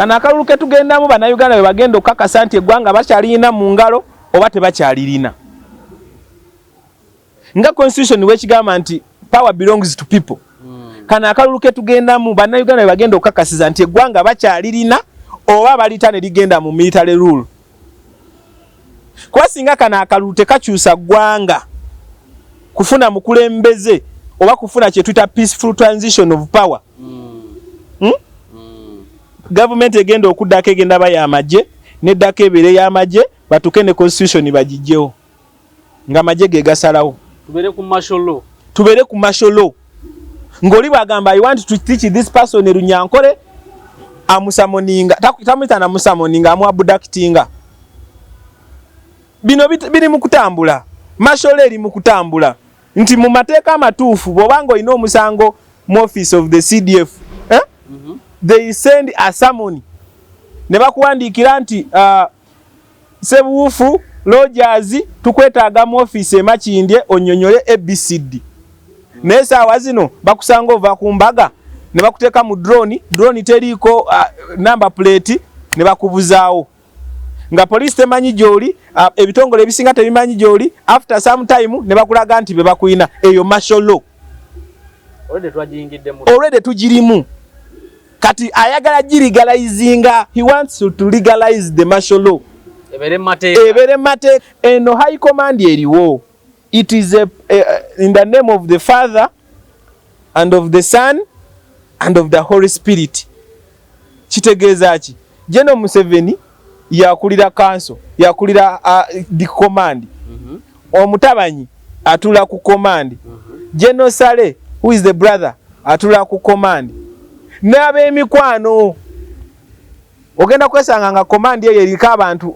Kano akalulu ketugendamu, Bannayuganda bwe bagenda okukakasa nti eggwanga bakyalirina mu ngalo oba tebakyalirina, nga constitution wekigamba nti power belongs to people. Kano akalulu ketugendamu, Bannayuganda bwe bagenda okukakasiza nti eggwanga bakyalirina oba balita ne ligenda mu military rule. Kuba singa kano akalulu tekakyusa ggwanga kufuna mukulembeze oba kufuna kyetuyita peaceful transition of power, Gavumenti egenda okuddako egenda ba yamagye, neddako ebeere y'amagye, batuke ne constitution bagijjewo ng'amagye ge gasalawo. Tubeere ku martial law. Tubeere ku martial law, ng'oli bw'agamba, "I want to teach this person Runyankore," amusummoninga, tamuyita namusummoninga, amu abductinga. Bino biri mu kutambula. Martial law eri mu kutambula nti mu mateeka amatuufu, bw'obanga olina omusango mu office of the CDF, eh? They send a summon ne bakuwandiikira nti Sebuwufu Rogers, tukwetaaga mu office e Makindye onnyonnyole ABCD. Naye saawa zino bakusanga ova ku mbaga ne bakuteeka mu drone, drone teriiko number plate, ne bakubuzaawo nga poliisi temanyi gy'oli, ebitongole ebisinga tebimanyi gy'oli. After some time ne bakulaga nti be bakuyina. Eyo martial law. Already twagiyingiddemu. Already tugirimu. Kati ayagala gilegalizinga. He wants to legalize the martial law. Ebeere mu mateeka. Ebeere mu mateeka. Eno high command eriwo, it is in the name of the Father and of the Son and of the Holy Spirit. Kitegeeza ki? General Museveni yakulira council, yakulira the command. Omutabanyi atula ku command. General Saleh, who is the brother, atula ku command n'ab'emikwano. Ogenda kwesanga nga command eyo eriko abantu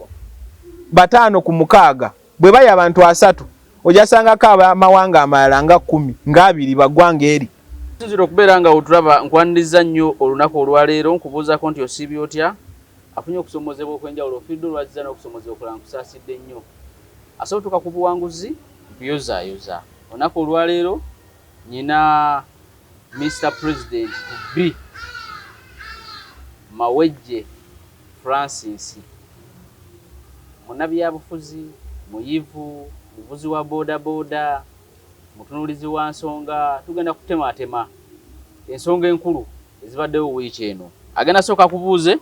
5 ku 6. Bwe bali abantu 30, ojasangako abamawanga amalala nga 10, nga 20 baggwanga eri. Sinzira okubeera nga otulaba, nkwaniriza nnyo olunaku olwaleero. Nkubuuzaako nti osiibye otya? Afunye okusomozebwa okw'enjawulo, ofiiddwa olwazizza n'okusomozebwa okulala, nkusaasidde nnyo. Asobola otuuka ku buwanguzi, nkuyozaayoza. Olunaku olwaleero nyina Mr President to be Mawejje Francis, munnabyabufuzi muyivu, muvuzi wa boodabooda, mutunuulizi wa nsonga. Tugenda kutemaatema ensonga enkulu ezibaddewo wiiki eno. Agenda sooka kubuuze,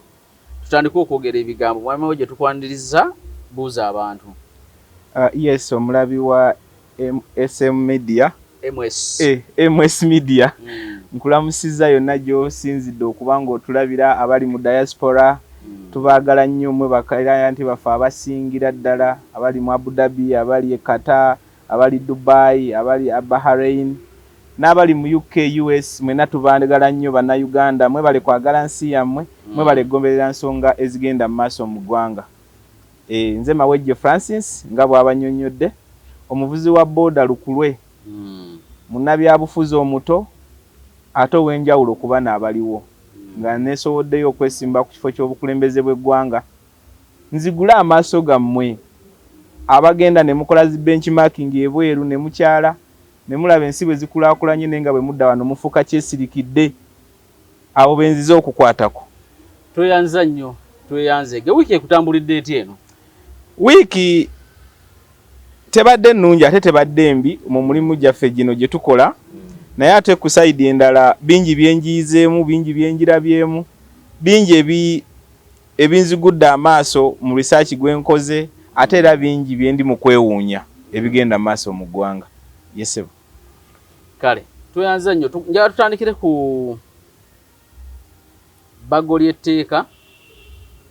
tutandike okwogera ebigambo. Mwami Mawejje, tukwaniriza, buuza abantu. Yes, omulabi wa SM Media. MS. Eh, MS Media. Nkulamusizza yonna gy'osinzidde okuba ng'otulabira. Abali mu diaspora, tubaagala nnyo mmwe bakaira nti baffe abasingira ddala, abali mu Abu Dhabi, abali e Qatar, abali Dubai, abali Bahrain n'abali mu UK, US, mwenna tubaagala nnyo. Bannayuganda, mwebale kwagala nsi yammwe, mwebale kugoberera nsonga ezigenda mu maaso mu ggwanga. Nze Mawejje Francis, nga bw'abannyonnyodde, omuvuzi wa booda lukulwe, munnabyabufuzi omuto ate ow'enjawulo ku bano abaliwo, nga neesowoddeyo okwesimba ku kifo ky'obukulembeze bw'eggwanga. Nzigule amaaso gammwe abagenda ne mukola zi benchmarking ebweru ne mukyala ne mulaba ensi bwe zikulaakulanye, naye nga bwe mudda wano mufuuka kyesirikidde. Abo be nzize okukwatako. Tweyanza nnyo, tweyanze. Ge wiiki ekutambulidde eti eno? Wiiki tebadde nnungi ate tebadde mbi mu mulimu gyaffe gino gye tukola, naye ate ku side endala bingi byenjiyizeemu, bingi byenjirabyemu, bingi ebinzigudde amaaso mu research gwe nkoze, ate era bingi byendi mu kwewuunya ebigenda mu maaso mu ggwanga. Yesebo. Kale tweyanza nnyo. Njagala tutandikire ku bbago ly'etteeka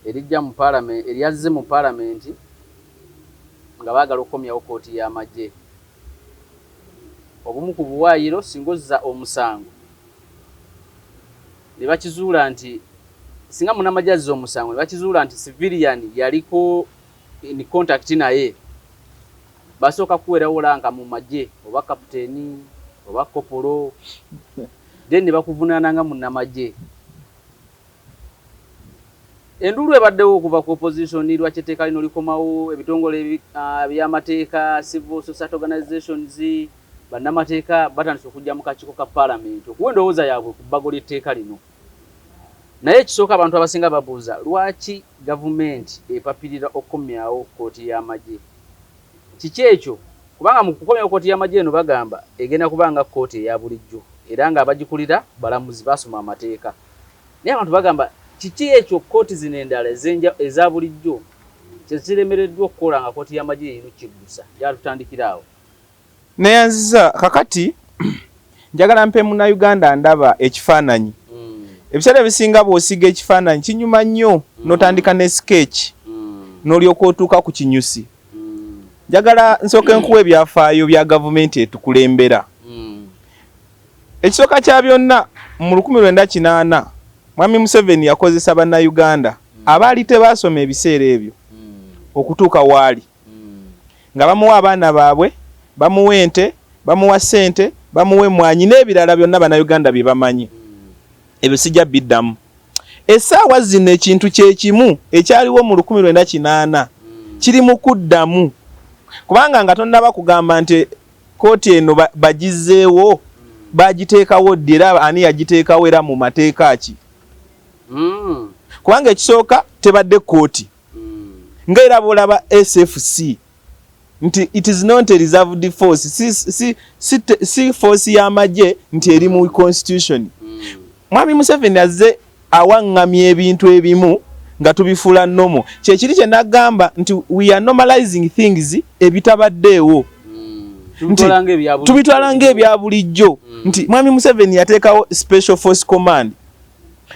erijja mu paalamenti, eryazze mu paalamenti nga baagala okukomyawo kkooti y'amagye. Obumu ku buwaayiro, singa ozza omusango ne bakizuula nti, singa munnamagye azza omusango ne bakizuula nti civilian yaliko in contact naye, basooka kuwerawo rank mu magye, oba kapiteeni oba kopolo, then ne bakuvunaana nga munnamagye. Enduulu ebaddewo okuva ku opposition, lwaki etteeka lino likomawo? Ebitongole by'amateeka, civil society organizations, bannamateeka batandise okujja mu kakiiko ka paalamenti okuwa endowooza yaabwe ku bbago ly'etteeka lino. Naye ekisooka, abantu abasinga babuuza lwaki gavumenti epapirira okukomyawo kkooti y'amagye. Kiki ekyo? Kubanga mu kukomyawo kkooti y'amagye eno bagamba egenda kuba nga kkooti eya bulijjo, era ng'abagikulira balamuzi basoma amateeka. Naye abantu bagamba kiki ekyo kkooti zino endala eza bulijjo kyeziremereddwa okukola nga kkooti y'amagye yerina okukiggusa? Njagala tutandikire awo. Neyanziza. Kakati njagala mpe Munnayuganda ndaba ekifaananyi. Ebiseera ebisinga bw'osiiga ekifaananyi kinyuma nnyo, n'otandika ne sketch, n'olyoka otuuka ku kinyusi. Njagala nsooke nkuwa ebyafaayo bya gavumenti etukulembera. Ekisooka kya byonna, mu 1980 Mwami Museveni yakozesa Bannayuganda abaali tebaasoma ebiseera ebyo okutuuka waali, nga bamuwa abaana baabwe, bamuwa ente, bamuwa ssente, bamuwa emmwanyi n'ebirala byonna Bannayuganda bye bamanyi. Ebyo sijja biddamu. Essaawa zino ekintu kye kimu ekyaliwo mu 1980 kiri mu kuddamu, kubanga nga tonnaba kugamba nti kooti eno bagizzeewo, bagiteekawo ddi era ani yagiteekawo era mu mateeka ki? Kubanga ekisooka tebadde kooti, nga era bw'olaba SFC nti it is not a reserved force, si force y'amagye nti eri mu constitution. Mwami Museveni azze awaŋŋamya ebintu ebimu nga tubifuula normal. Kyekiri kye nagamba nti we are normalizing things ebitabaddeewo, nti tubitwala ng'ebya bulijjo, nti Mwami Museveni yateekawo Special Force Command,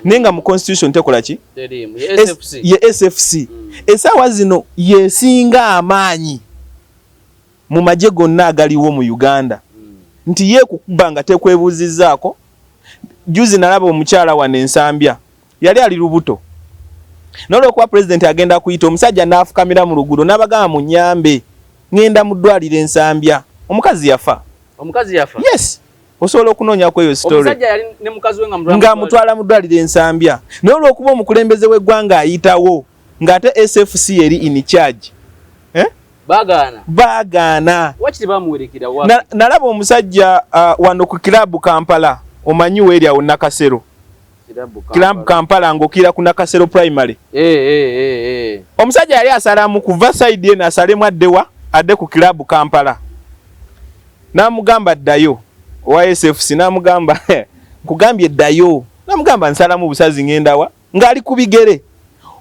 naye nga mu constitution tekola ki? Ye SFC essaawa zino yesinga amaanyi mu magye gonna agaliwo mu Uganda, nti ye kukuba nga tekwebuuzizzaako. Juzi nalaba omukyala wano Ensambya, yali ali lubuto, nolwokuba pulezidenti agenda kuyita omusajja, n'afukamira mu luguudo n'abagamba, "Munyambe, ŋŋenda mu ddwaliro Ensambya." Omukazi yafa. Omukazi yafa? Yes, osobola okunoonyako eyo story. Omusajja yali ne mukazi we nga ng'amutwala mu ddwaliro Ensambya, naye olwokuba omukulembeze w'eggwanga ayitawo, ng'ate SFC eri in charge, eh? Bagaana. Baagaana. Wakiri bamuwerekera wa? Nalaba omusajja wano ku Club Kampala, omanyi weeri awo Nakasero, Club Kampala ng'okira ku Nakasero Primary. Omusajja yali asalamu kuva side eno asalemu addewa, adde ku Club Kampala. N'amugamba ddayo, owa SFC n'amugamba, "Nkugambye ddayo." N'amugamba, "Nsalamu busazi ŋŋendawa?" Ng'ali ku bigere.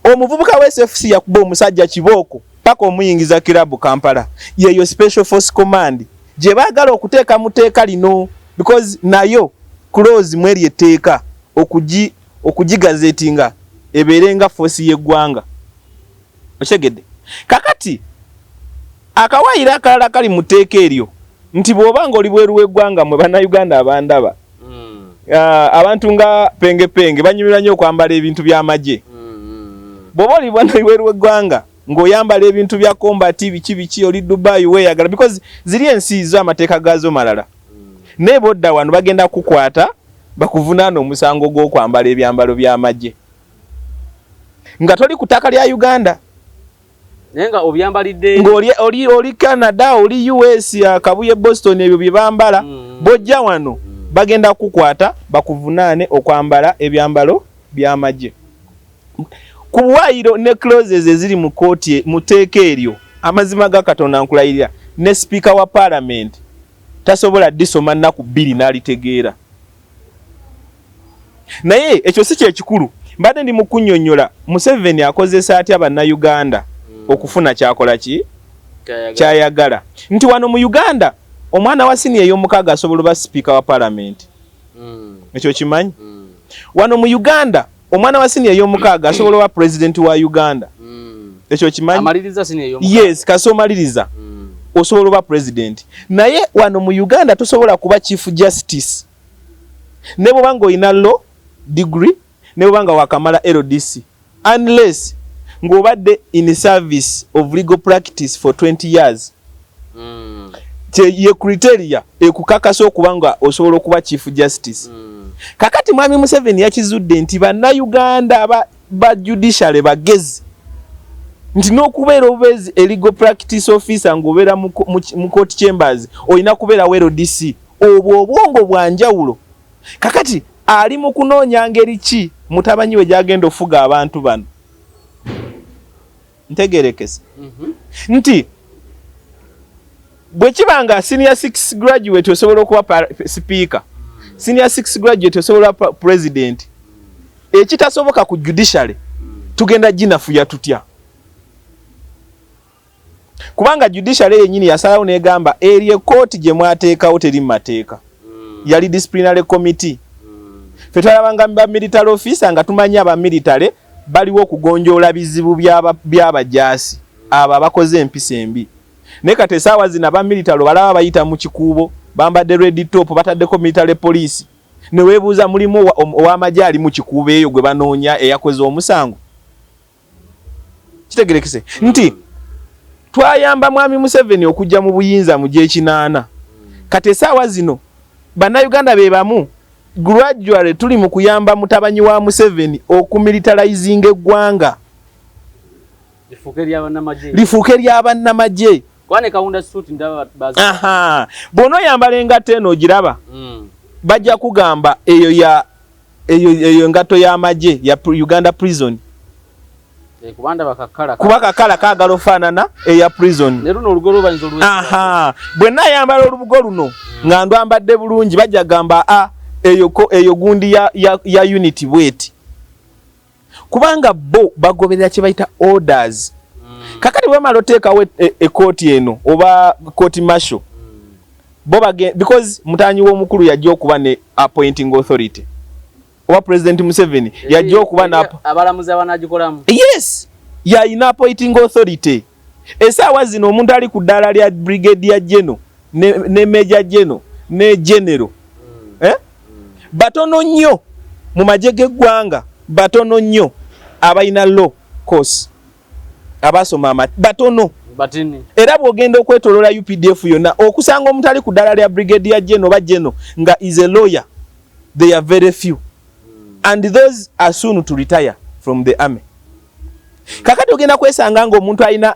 Omuvubuka wa SFC yakuba omusajja kibooko paka omuyingiza Club Kampala. Yeyo Special Force Command gye baagala okuteeka mu tteeka lino, because nayo clause mweri etteeka okugigazetinga ebeere nga force y'eggwanga. Okitegedde? Kakati akawaayiro akalala kali mu tteeka eryo nti bw'oba nga oli bweru w'eggwanga, mwe Bannayuganda abandaba, abantu nga Penge Penge banyumirwa nnyo okwambala ebintu by'amagye. Bw'oba oli bweru w'eggwanga ng'oyambala ebintu bya combat, biki biki, oli Dubai weeyagala, because ziri ensi zo amateeka gaazo malala, naye bw'odda wano bagenda kukwata bakuvunaana omusango gw'okwambala ebyambalo by'amagye nga toli ku ttaka lya Uganda. Naye nga obyambalidde. Ng'oli oli Canada, oli US, Kabuye, Boston, ebyo bye bambala. Bw'ojja wano bagenda kukwata bakuvunaane okwambala ebyambalo by'amagye. Ku buwaayiro ne clauses eziri mu kooti, mu tteeka eryo, amazima ga Katonda nkulayirira, ne sipiika wa parliament tasobola disoma nnaku 2 n'alitegeera. Naye ekyo si kyekikulu. Mbadde ndi mu kunnyonnyola Museveni akozesa atya Bannayuganda okufuna kyakola ki kyayagala, nti wano mu Uganda omwana wa siniya ey'omukaaga asobola oba sipiika wa palamenti. Ekyo kimanyi? Wano mu Uganda omwana wa siniya ey'omukaaga asobola oba pulezidenti wa Uganda. Ekyo kimanyi? Amaliriza siniya ey'omukaaga. Yes, kasi omaliriza osobola oba pulezidenti. Naye wano mu Uganda tosobola kuba chief justice ne bwoba ng'olina law degree, ne bwoba nga wakamala LDC, unless ng'obadde in service of legal practice for 20 years. Ye criteria ekukakasa okuba nga osobola okuba chief justice. Kakati Mwami Museveni yakizudde nti Bannayuganda ba judiciary bagezi, nti n'okubeera obubeezi a legal practice officer ng'obeera mu court chambers olina kubeera LDC. Obwo obwongo bwa njawulo. Kakati ali mu kunoonya ngeri ki Mutabanyi we gyagenda ofuga abantu bano. Ntegerekese nti bwe kiba nga senior six graduate osobola okuba speaker, senior six graduate osobola okuba president, ekitasoboka ku judiciary tugenda ginafuya tutya? Kubanga judiciary yennyini yasalawo negamba eri ekooti gye mwateekawo teri mu mateeka, yali disciplinary committee. Ffe twalabanga ba military officer nga tumanyi aba military baliwo okugonjoola bizibu by'abajaasi abo abakoze empisa embi, naye kati esaawa zino aba military balaba bayita mu kikuubo, bambadde red top, bataddeko military police, ne weebuuza mulimu ow'amagye ali mu kikuubo eyo gwe banoonya eyakoze omusango. Kitegerekese nti twayamba Mwami Museveni okujja mu buyinza mu gyekinaana. Kati esaawa zino Bannayuganda be bamu gradually tuli mu kuyamba mutabanyi wa Museveni okumilitarizinga eggwanga lifuuke lyabannamagye. Bw'onooyambala engatto eno ogiraba, bajja kugamba eyo ya eyo engatto y'amagye ya Uganda Prison, kuba kakala kaagala ofaanana eya prison. Bwe naayambala olubugo luno nga ndwambadde bulungi, bajja gamba a eyo eyo gundi ya unit bweti, kubanga bo bagoberera kye bayita orders. Kakati bwemala oteekawo ekooti eno oba court martial, bo because mutanyi w'omukulu yajja okuba ne appointing authority, oba President Museveni yajja okuba na abalamuzi abanagikolamu. Yes, yayina appointing authority. Esaawa zino omuntu ali ku ddaala lya brigadier general ne major general ne general, eh? Batono nnyo mu magye g'eggwanga, batono nnyo abalina law course, abasoma batono. Batini. Era bw'ogenda okwetoloola UPDF yonna okusanga omuntu ali ku ddaala lya brigadier general oba general nga is a lawyer, they are very few, and those are soon to retire from the army. Kakati ogenda kwesanga nga omuntu alina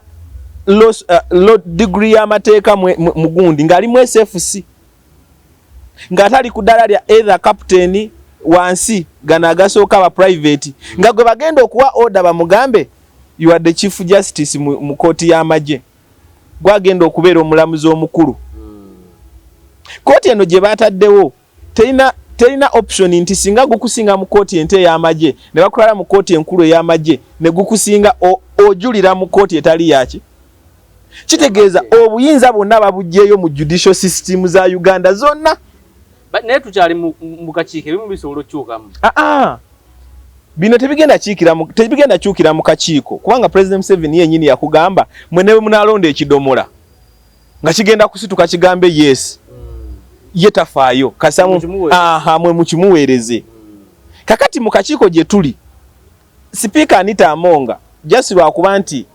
law degree y'amateeka mugundi ng'ali mu SFC, ng'atali ku ddaala lya either captain wansi gano agasooka aba private, nga gwe bagenda okuwa order bamugambe, "You are the chief justice mu kooti y'amagye, gwagenda okubeera omulamuzi omukulu." Kooti eno gye bataddewo terina option nti singa gukusinga mu kooti ente ey'amagye ne bakutwala mu kooti enkulu ey'amagye ne gukusinga, ojulira mu kooti etali yaki. Kitegeeza obuyinza bwonna babuggyeyo mu judicial system za Uganda zonna. Naye tukyali mu kakiiko, ebimu bisobola okukyukamu. Aa, bino tebigenda kyukira mu kakiiko, kubanga President Museveni yennyini yakugamba, mwe ne bwe munaalonda ekidomola nga kigenda kusituka kigambe yes, ye tafaayo kasamu. Aha, mwe mukimuweereze. Kakati mu kakiiko gye tuli, Sipiika Anita Amonga just lwakuba nti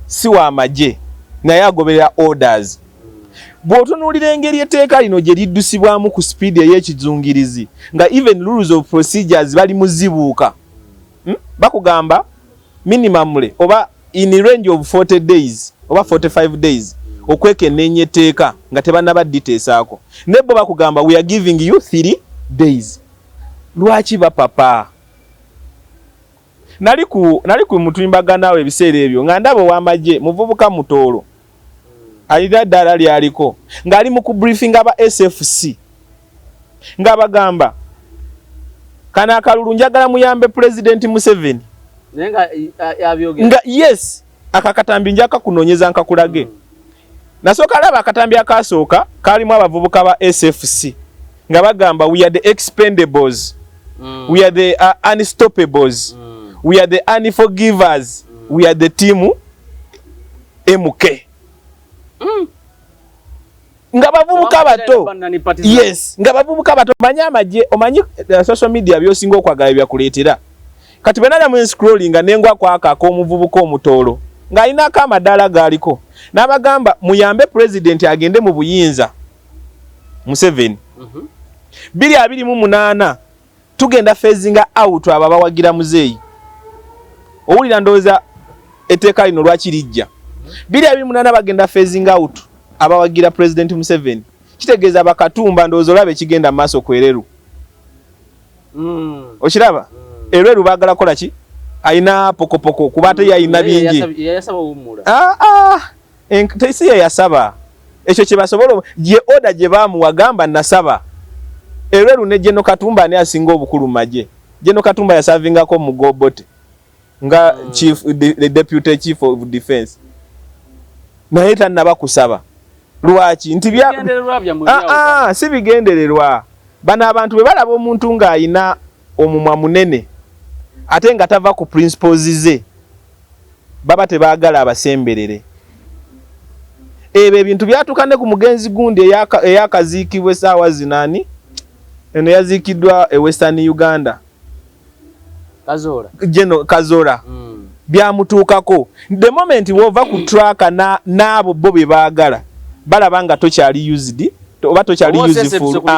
si wa magye naye agoberera orders. Bw'otunuulira engeri etteeka lino gye liddusibwamu ku sipiidi ey'ekizungirizi, nga even rules of procedures bali muzibuuka, Bakugamba minimumly oba in range of 40 days oba 45 days okwekenneenya etteeka nga tebannaba dditeesaako, naye bo bakugamba, "We are giving you 3 days." Lwaki bapapa? Nali ku mutimbagano awo ebiseera ebyo nga ndaba ow'amagye muvubuka mutoolo alina ddaala lyaliko ng'ali mu kubriefinga aba SFC ng'abagamba, "Kano akalulu njagala muyambe Pulezidenti Museveni." Naye nga abyogera. Nga yes, akakatambi njaka kunoonyeza nkakulage. Nasooka alaba akatambi akasooka kalimu abavubuka ba SFC nga bagamba, "We are the expendables, we are the unstoppables, we are the unforgivers, we are the team MK." Nga bavubuka bato. Yes, nga bavubuka bato. Omanyi amagye, omanyi social media byosinga okwagala byakuleetera. Kati bwe nalya mu scrolling nga nengwa kwaka ak'omuvubuka omutoolo ng'alinako amadaala gaaliko n'abagamba, "Muyambe president agende mu buyinza Museveni, 2028 tugenda phasinga out abo abawagira muzeeyi." Owulira, ndowooza etteeka lino lwaki lijja 2028, bagenda phasing out abawagira President Museveni. Kitegeeza bakatumba, ndowooza olaba ekigenda mu maaso kwereru. Okiraba? Elweru baagala kukola ki? Alina pokopoko kuba ate yalina bingi. Ah, ah. Si ye yasaba ekyo kyebasobola, ye order gye baamuwa gamba nasaba. Elweru ne General Katumba ani asinga obukulu magye? General Katumba yasavingako mu Gobote nga chief, the deputy chief of defense, naye tannaba kusaba. Lwaki? Nti ah, ah, si bigendererwa. Bano abantu bwe balaba omuntu ng'ayina omumwa munene ate nga tava ku principles ze, baba tebaagala abasemberere. Ebyo ebintu byatuuka ne ku mugenzi gundi eyakaziikibwa essaawa zino. Ani eno yaziikiddwa e Western Uganda? Kazoora. General Kazoora. Byamutuukako. The moment wova ku track n'abo bo bye baagala, balaba nga tokyali used oba tokyali useful ku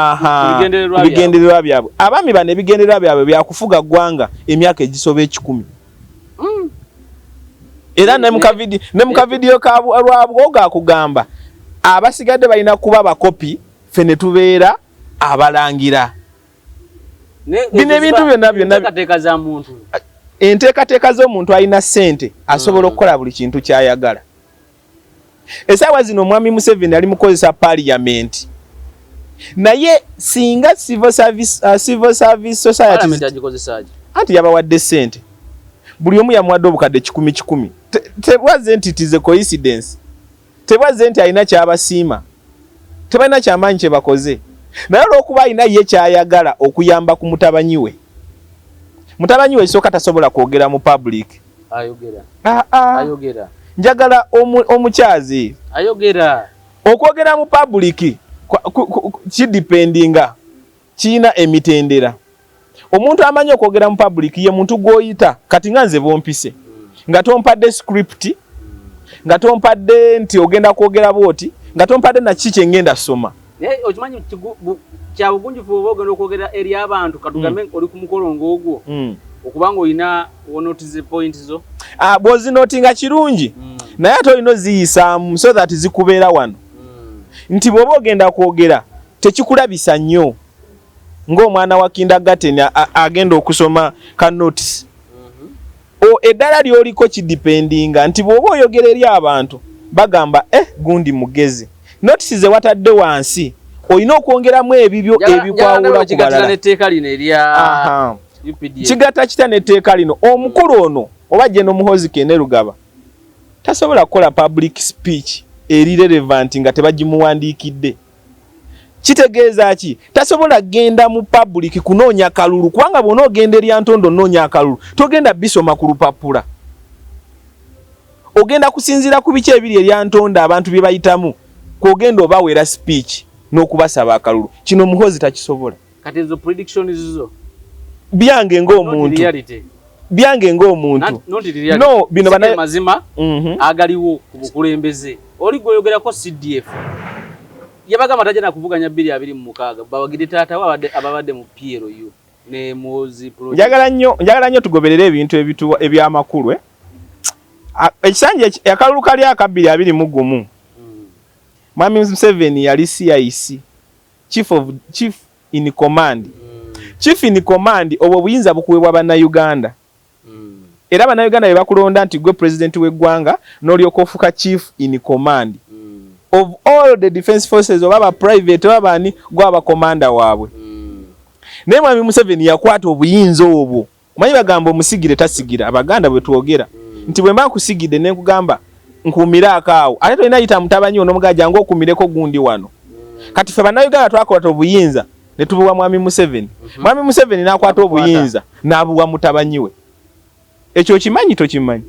bigendererwa byabwe. Abaami bano ebigendererwa byabwe byakufuga ggwanga emyaka egisoba 100. Era ne mu kavidiyo ka Rwabwogo akugamba abasigadde balina kuba bakopi, ffe ne tubeera abalangira. Bino ebintu byonna byonna enteekateeka z'omuntu alina ssente asobola okukola buli kintu ky'ayagala. Essaawa zino omwami Museveni ali mukozesa parliament, naye singa civil service society, anti yabawadde ssente, buli omu yamuwadde obukadde kikumi kikumi. Tebwaze nti it is a coincidence, tebwaze nti alina kyabasiima, tebalina kyamaanyi kye bakoze, naye olw'okuba alina ye kyayagala okuyamba ku mutabanyi we. Mutabanyi we ekisooka tasobola kwogera mu public. Ayogera. Ah, ah. Ayogera. Njagala omukyazi. Ayogera. Okwogera mu public kidependinga, kirina emitendera. Omuntu amanyi okwogera mu public ye muntu gw'oyita kati nga nze bompise, nga tompadde script, nga tompadde nti ogenda kwogera bwoti, nga tompadde naki kyengenda soma. Naye okimanyi kya bugunjufu oba ogenda okwogera eri abantu, katugambe oli ku mukolo ng'ogwo, okubanga olina wonotize point zo? Ah, bw'ozinootinga kirungi, naye ate olina oziyisaamu so that zikubeera wano, nti bw'oba ogenda kwogera tekikulabisa nnyo ng'omwana wa kindergarten agenda okusoma ka notice. O eddala ly'oliko kidependinga nti bw'oba oyogera eri abantu bagamba, "Eh, gundi mugezi." Notice ze watadde wansi olina okwongeramu ebibyo ebikwawula ku balala. N'etteeka lino erya UPDF. Kigatta kitya n'etteeka lino? Omukulu ono oba General Muhoozi Kainerugaba tasobola kukola public speech eri relevant nga tebagimuwandiikidde. Kitegeeza ki? Tasobola genda mu public kunoonya kalulu, kubanga bw'ona ogenda e Lyantonde onoonya akalulu, togenda bisoma ku lupapula, ogenda kusinziira ku biki ebiri e Lyantonde, abantu bye bayitamu, kwogenda obaweera speech n'okubasaba akalulu. Kino Muhoozi takisobola. Kati ezo predictions zo? Byange ng'omuntu, byange ng'omuntu. No, bino bana mazima agaliwo ku bukulembeze. Oli gweyogerako CDF yabagamba tajja nakuvuganya 2026, bawagidde taata we ababadde mu PLU ne Muhoozi project. Njagala nnyo tugoberere ebintu ebituwa ebyamakulu, eh? Ekisanja akalulu kali aka 2021, Mwami Museveni yali CIC, chief in command. Chief in command, obwo obuyinza bukuweebwa Bannayuganda, era Bannayuganda be bakulonda nti gwe president w'eggwanga, n'olyoka ofuuka chief in command of all the defense forces, oba ba private oba bani, gwaba commander waabwe. Naye Mwami Museveni yakwata obuyinza obwo. Omanyi bagamba omusigire tasigira. Abaganda bwe twogera nti bwe mba nkusigidde ne nkugamba nkuumiraako awo, ate tolina yita mutabanyi onomugaa jangu okuumireko gundi wano. Kati ffe Bannayuganda twakwata obuyinza ne tubuwa Mwami Museveni. Mwami Museveni n'akwata obuyinza n'abuwa mutabanyi we. Ekyo okimanyi tokimanyi?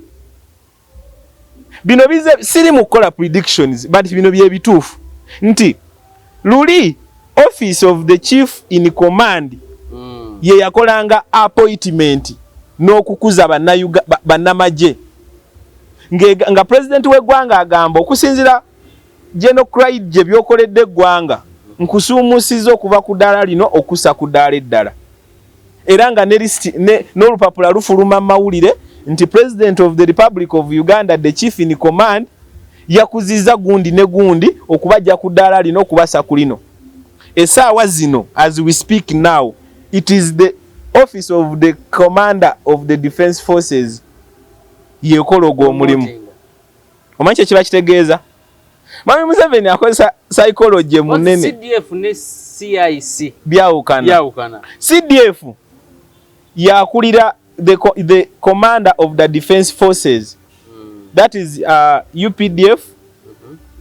Bino bize siri mu kukola predictions, but bino bye bituufu nti luli office of the chief in command ye yakolanga appointment n'okukuza bannamagye, nga president w'eggwanga agamba okusinziira General Clyde byokoledde eggwanga, nkusuumusiza okuva ku ddaala lino okussa ku ddaala eddala, era nga ne list n'olupapula lufuluma mawulire nti President of the Republic of Uganda, the chief in command, yakuzizza gundi ne gundi okubajja ku ddaala lino okubasa ku lino. Essaawa zino, as we speak now, it is the Office of the Commander of the Defence Forces yekola ogwo omulimu. Omanyi kye kiba kitegeeza? Mwami Museveni akozesa psychology munene. CDF ne CIC byawukana. Byawukana. CDF yakulira the commander of the defense forces. That is UPDF,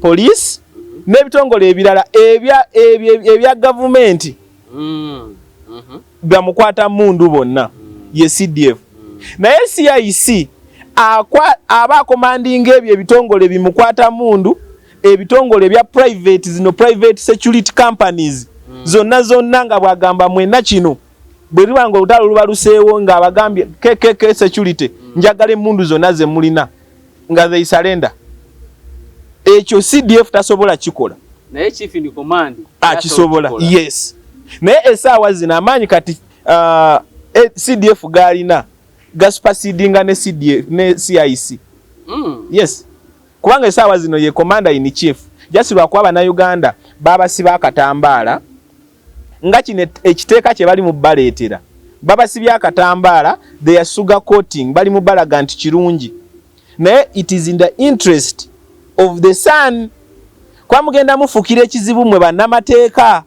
police, n'ebitongole ebirala ebya gavumenti bamukwata mundu bonna ye CDF. Naye CIC aba akomandinga ebyo ebitongole bimukwata mundu, ebitongole bya private, zino private security companies zonna zonna, nga bwagamba mwenna kino bwe luba nga olutalo luba luseewo, ng'abagambye KKK security, njagala emmundu zonna ze mulina, nga they surrender. Ekyo CDF tasobola kikola. Naye chief in command akisobola. Yes, naye essaawa zino amaanyi kati CDF gaalina gasupersedinga ne CDF ne CIC. Yes, kubanga essaawa zino ye commander in chief, just lwakuba bannayuganda babasiba akatambaala nga kino ekiteeka kye bali mu baleetera, babasibye akatambaala, they are sugar coating, bali mu balaga nti kirungi, naye it is in the interest of the son, kuba mugenda mufukira ekizibu mmwe bannamateeka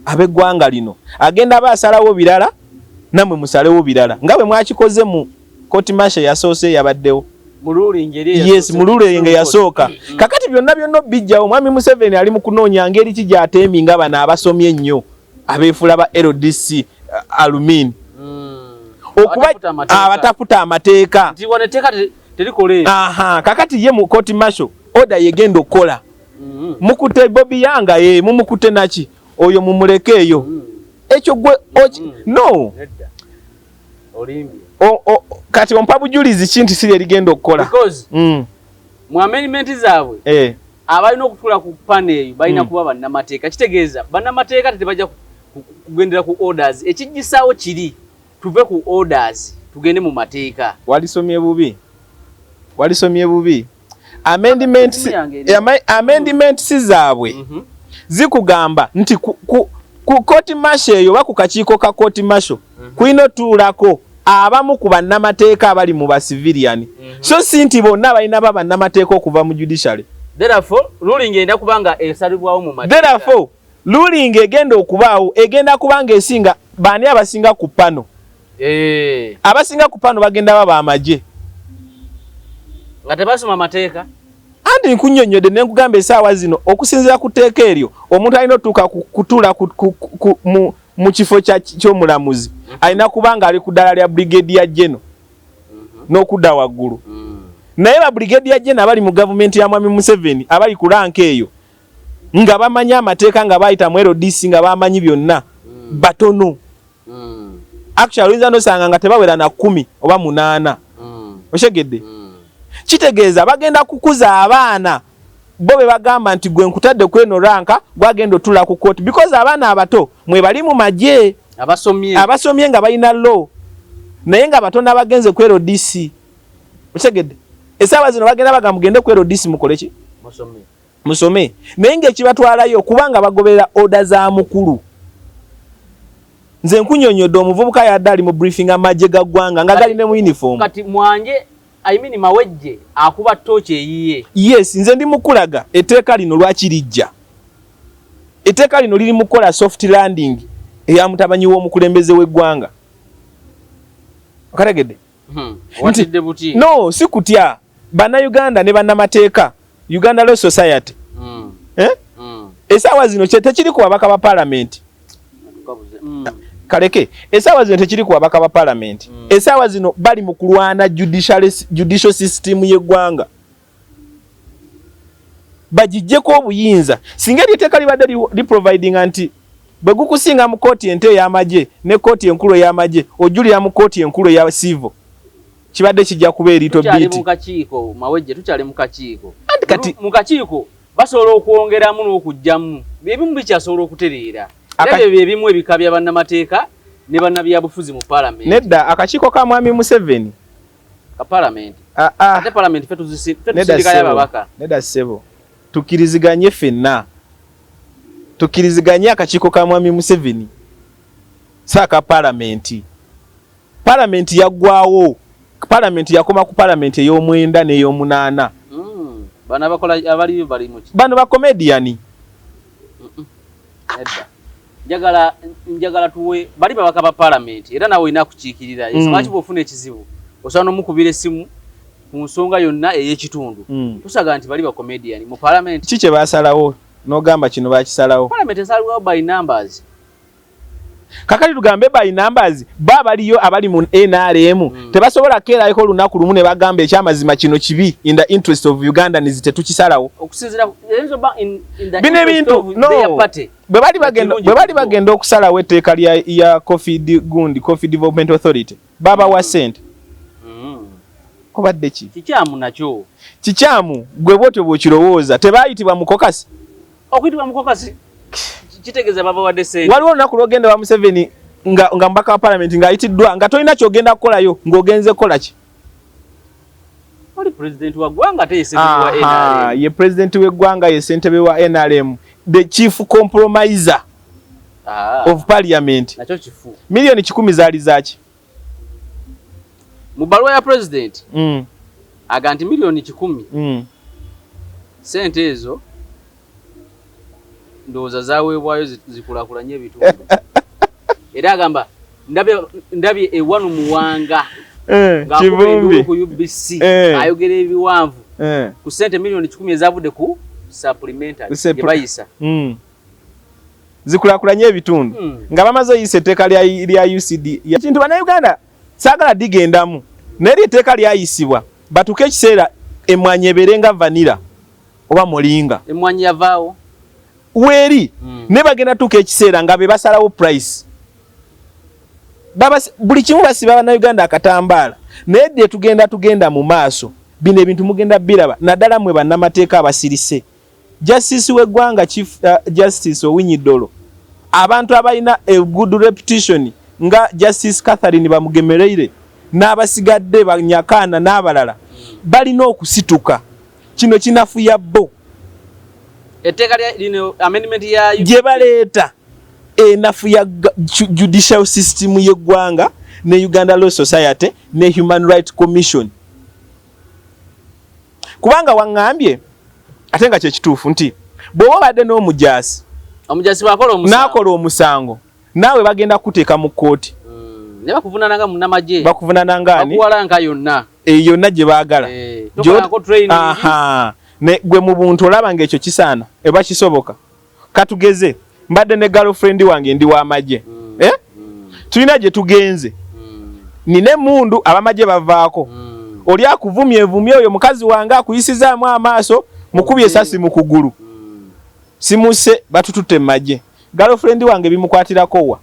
ab'eggwanga lino. Agenda aba asalawo birala, nammwe musalewo birala, nga bwe mwakikoze mu court martial yasoose yabaddewo. Yes, mu ruling eyasooka. Kakati byonna byonna bijjawo, Mwami Museveni ali mu kunoonya ngeri ki gy'ateeminga bano abasomye ennyo abeefuula ba LDC alumini okuba abataputa amateeka. Aha, kakati ye mu court martial order yegenda okukola. Mukute Bobi Yanga, ye mumukute naki oyo, mumuleke eyo. Ekyo gwe no. Kati ompa bujulizi ki nti siri erigenda okukola? Mu amendment zaabwe abalina okutuula ku panel eyo balina kuba bannamateeka. Kitegeeza bannamateeka tebajja kugendera ku orders. Ekijjisaawo kiri tuve ku orders tugende mu mateeka. Walisomye bubi, walisomye bubi. Amendments zaabwe zikugamba nti ku court martial eyo oba ku kakiiko ka court martial kulina otuulako abamu ku bannamateeka abali mu bacivilian, so si nti bonna balina ba bannamateeka okuva mu judiciary. Therefore ruling erina kuba nga esalibwawo mu mateeka. Therefore ruling egenda okubaawo egenda kuba nga esinga baani abasinga ku panel. Abasinga ku panel bagenda baba amagye nga tebasoma mateeka. Anti nkunnyonnyodde ne nkugamba essaawa zino okusinziira ku tteeka eryo, omuntu alina otuuka kutuula mu kifo ky'omulamuzi alina kuba nga ali ku ddala lya brigadier general n'okudda waggulu. Naye ba brigadier general abali mu gavumenti ya Mwami Museveni abali ku rank eyo nga bamanyi amateeka, nga bayita mu LDC, nga bamanyi byonna, batono. Actually oyinza nosanga nga tebawera na 10 oba 8. Okyegedde? Kitegeeza bagenda kukuza abaana bo be bagamba nti gwe nkutadde kweno rank, gwagenda otula ku court, because abaana abato mwe bali mu magye abasomye, abasomye nga balina law, naye nga batono abagenze ku LDC. Okitegedde? Essaawa zino bagenda bagamba mugende ku LDC mukole ki? Musome. Musome, naye ng'ekibatwalayo kubanga bagoberera order za mukulu. Nze nkunyonyodde omuvubuka yadde ali mu briefing amagye ga ggwanga nga gali ne mu uniform. Kati mwanje, I mean Mawejje akuba tooki eyiye. Yes, nze ndi mukulaga etteeka lino lwaki lijja. Etteeka lino liri mu kukola soft landing eya mutabanyi w'omukulembeze w'eggwanga. Okategedde? Watidde buti. No, si kutya. Bannayuganda ne bannamateeka, Uganda Law Society. Eh? Essaawa zino tekiri ku babaka ba paalamenti. Tukabuze. Kaleke, essaawa zino tekiri ku babaka ba paalamenti. Essaawa zino bali mu kulwana judicial system y'eggwanga. Bagiggyeko obuyinza. Singa eryo etteeka libadde liprovidinga nti bwe gukusinga mu kkooti ento ey'amagye ne kkooti enkulu ey'amagye, ojulira mu kkooti enkulu eya civil, kibadde kijja kuba erito Tukyali biiti. mu kakiiko, Mawejje, tukyali mu kakiiko. Anti kati mu kakiiko basobola okwongeramu n'okuggyamu, ebimu bikyasobola okutereera. Era ebyo ebimu ebika bya bannamateeka ne bannabyabufuzi mu paalamenti. Nedda, akakiiko ka Mwami Museveni. Ka paalamenti. Ah, ah. Ate paalamenti ffe Nedda tusindikayo ssebo. ababaka. Nedda ssebo, tukkiriziganye ffenna, tukkiriziganye akakiiko ka Mwami Museveni si aka paalamenti. Palamenti yaggwawo, palamenti yakoma ku palamenti ey'omwenda n'ey'omunaana. Bano abakola abaliyo bali mu ki? Bano ba comedian. Nedda. Njagala tuwe bali babaka ba palamenti, era nawe olina kukiikirira. Lwaki bw'ofuna ekizibu osobola n'omukubira essimu ku nsonga yonna ey'ekitundu? Tusaga nti bali ba comedian mu palamenti. Ki kye baasalawo n'ogamba kino bakisalawo? Palamenti esalibwawo by numbers. Kakati tugambe by numbers, ba baliyo abali mu NRM tebasobola keerayiko olunaku lumu ne bagamba ekyamazima kino kibi, in the interest of Ugandans tetukisalawo. Okusinziira eyinza obba in the Bino interest ebintu of no their party. Bwe bali bagenda okusalawo etteeka lya ya Coffee gundi, Coffee Development Authority, babawa ssente. Obadde ki? Kikyamu nakyo. Kikyamu gwe bwotyo bw'okirowooza. Tebaayitibwa mu caucus. Okuyitibwa mu caucus kitegeeza babawadde ssente. Waliwo olunaku lw'ogenda wa Museveni nga mubaka wa palamenti ng'ayitiddwa nga tolina ky'ogenda kukolayo, ng'ogenze kukola ki? Oli pulezidenti wa ggwanga ate ye ssentebe wa NRM. Ye pulezidenti w'eggwanga, ye ssentebe wa NRM, the chief compromiser of parliament. Nakyo kifu. 100,000,000 zaali zaaki? Mu bbaluwa ya pulezidenti aga nti 100,000,000 ssente ezo ndowooza zaweebwayo zikulaakulanye ebitundu. Era agamba ndabye ewanu Muwanga ng'akuba enduulu ku UBC, ayogera ebiwanvu ku ssente 100,000,000 ezavudde ku supplementary gye bayisa. Zikulaakulanye ebitundu nga bamaze oyisa etteeka lya UCD. Kintu Bannayuganda saagala digendamu, naye eri etteeka lyayisibwa batuuke ekiseera emmwanyi ebeere nga vanilla oba moringa. Emmwanyi yavaawo? Weeri naye bagenda tuuka ekiseera nga be basalawo price. Buli kimu basiba Bannayuganda akatambaala, naye dde tugenda mu maaso, bino ebintu mugenda biraba, naddala mmwe bannamateeka abasirise. Justice w'eggwanga Chief Justice Owiny Dollo, abantu abalina a good reputation nga Justice Catherine Bamugemereire n'abasigadde Banyakaana n'abalala balina okusituka. Kino kinafuya bo. Etteeka lya lino amendment ya gye baleeta enafuya judicial system y'eggwanga ne Uganda Law Society ne Human Rights Commission. Kubanga waŋŋambye ate nga kyekituufu nti bw'oba obadde n'omujaasi, omujaasi bw'akola omusango, n'akola omusango, naawe bagenda kukuteeka mu kkooti. Ne bakuvunaana nga munnamagye. Bakuvunaana nga ani? Bakuwalanka yonna. Yonna gye baagala. Tokolako training. Ne gwe mu buntu olaba ng'ekyo kisaana eba kisoboka. Katugeze mbadde ne girlfriend wange ndi w'amagye. Tulina gye tugenze. Nina emmundu, abamagye bavaako. Oli akuvumye evumye oyo mukazi wange akuyisizaamu amaaso, mukubye esasi mu kugulu. Simuse batututte mu magye. Girlfriend wange bimukwatirako wa?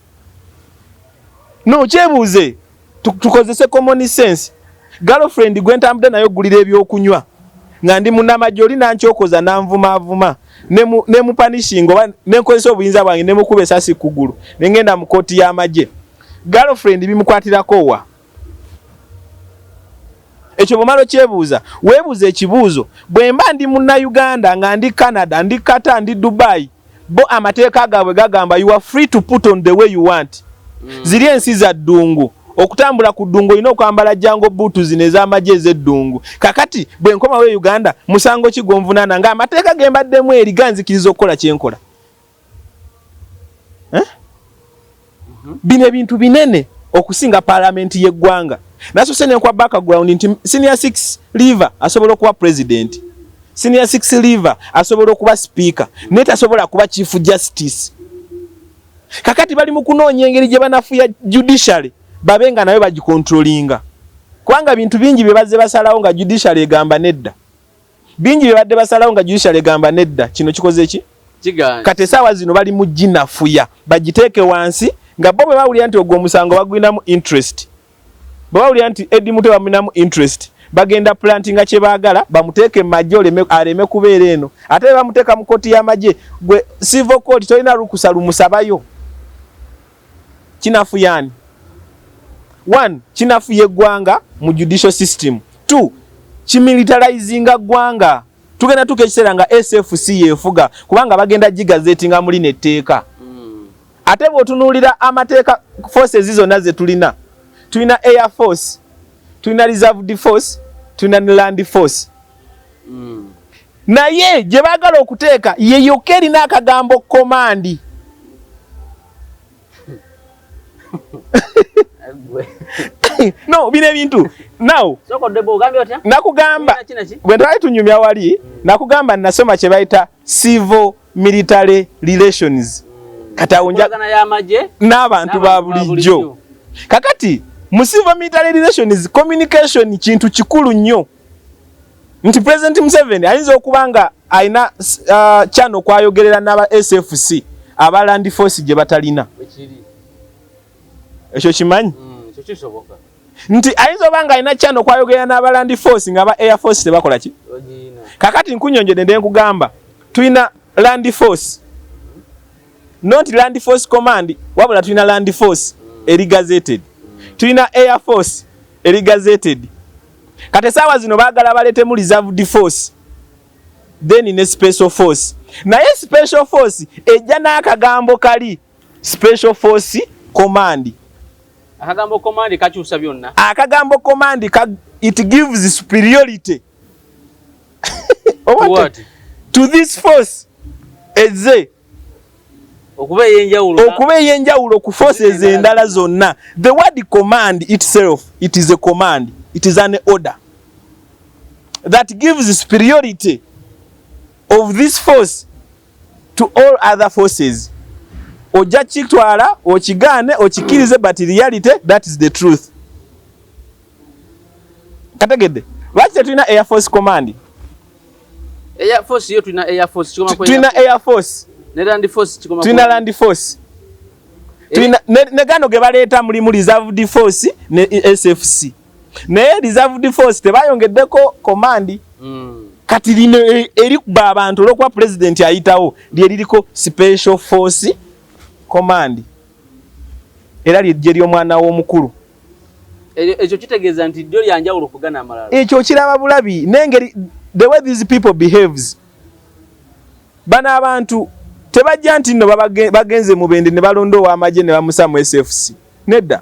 No, kyebuuze tukozese common sense. Girlfriend gwe ntambudde naye okugulira ebyokunywa nga ndi munnamagye, oli nankyokoza nanvumaavuma ne mupanishinga oba ne nkozesa obuyinza bwange ne mukuba esasi ku kugulu ne ngenda mu kkooti y'amagye. Girlfriend bimukwatirako wa? Ekyo bw'omala okyebuuza, weebuuze ekibuuzo, bwe mba ndi munnayuganda nga ndi Canada, ndi Qatar, ndi Dubai, bo amateeka gaabwe gagamba you are free to put on the way you want. Ziri ensi za ddungu. Okutambula ku ddungu olina okwambala jango buutu zino ez'amagye ez'eddungu. Kakati bwe nkomawo e Uganda, musango ki gw'onvunaana ng'amateeka ge mbaddemu eri ganzikiriza okukola kye nkola? Bino ebintu binene okusinga palamenti y'eggwanga. Nasoose ne nkuwa background nti senior 6 leaver asobola okuba president, senior 6 leaver asobola okuba speaker, naye tasobola kuba chief justice. Kakati bali mu kunoonya engeri gye banafuya judiciary babe nga nayo bagikontrolinga, kubanga bintu bingi bye bazze basalawo nga judiciary egamba nedda. Bingi bye badde basalawo nga judiciary egamba nedda, kino kikoze ki? Kati essaawa zino bali mu ginafuya bagiteeke wansi, nga bo bwe bawulira nti ogwo omusango bagulinamu interest, bwe bawulira nti Eddie Mutwe bamulinamu interest, bagenda plantinga kye baagala bamuteeke mu magye aleme kubeera eno. Ate bwe bamuteeka mu kkooti y'amagye, gwe civil court tolina lukusa lumusabayo. Kinafuya ani? 1, kinafuya eggwanga mu judicial system. 2, kimilitarizinga ggwanga. Tugenda tuuka ekiseera nga SFC yeefuga, kubanga bagenda gigazetinga muli n'etteeka. Ate bw'otunuulira amateeka, forces zonna ze tulina, Tulina air force, tulina reserved force, tulina ne land force. Naye gye baagala okuteeka ye yokka erina akagambo command. No, bino ebintu now nakugamba bwe twali tunyumya wali, nakugamba nasoma kye bayita civil military relations. Kati awo n'abantu ba bulijjo. Kakati mu civil military relations, communication kintu kikulu nnyo, nti President Museveni ayinza okuba nga alina channel kwayogerera n'aba SFC, aba land force gye batalina. Ekyo kimanyi nti ayinza oba nga alina channel kwayogerera n'aba land force nga aba air force tebakola ki. Kakati nkunyonjodde nde nkugamba tulina land force, not land force command, wabula tulina land force eri gazetted, tulina air force eri gazetted. Kati esaawa zino baagala baleetemu reserved force, then ne special force. Naye special force ejja n'akagambo kali special force command. Akagambo command kakyusa byonna. Akagambo command ka, it gives superiority to this force eze okuba ey'enjawulo. Okuba ey'enjawulo ku forces endala zonna. The word command itself, it is a command, it is an order that gives superiority of this force to all other forces. Ojja kitwala okigaane, okikirize, but reality, that is the truth. Kategedde lwaki tetulina air force command? Air force yo, tulina air force kikoma ku tulina air force ne land force kikoma. Tulina land force, tulina ne gano ge baleeta mulimu reserved force ne SFC, naye reserved force tebayongeddeko command. Kati lino erikuba abantu olwokuba president ayitawo lye liriko special force command, era lyejje ly'omwana w'omukulu. Ekyo kitegeeza nti ddyo lyanjawulo kugana amalala. Ekyo kiraba bulabi n'engeri the way these people behaves. Bano abantu tebajja nti nno bagenze Mubende ne balonda ow'amagye ne bamusa mu SFC. Nedda.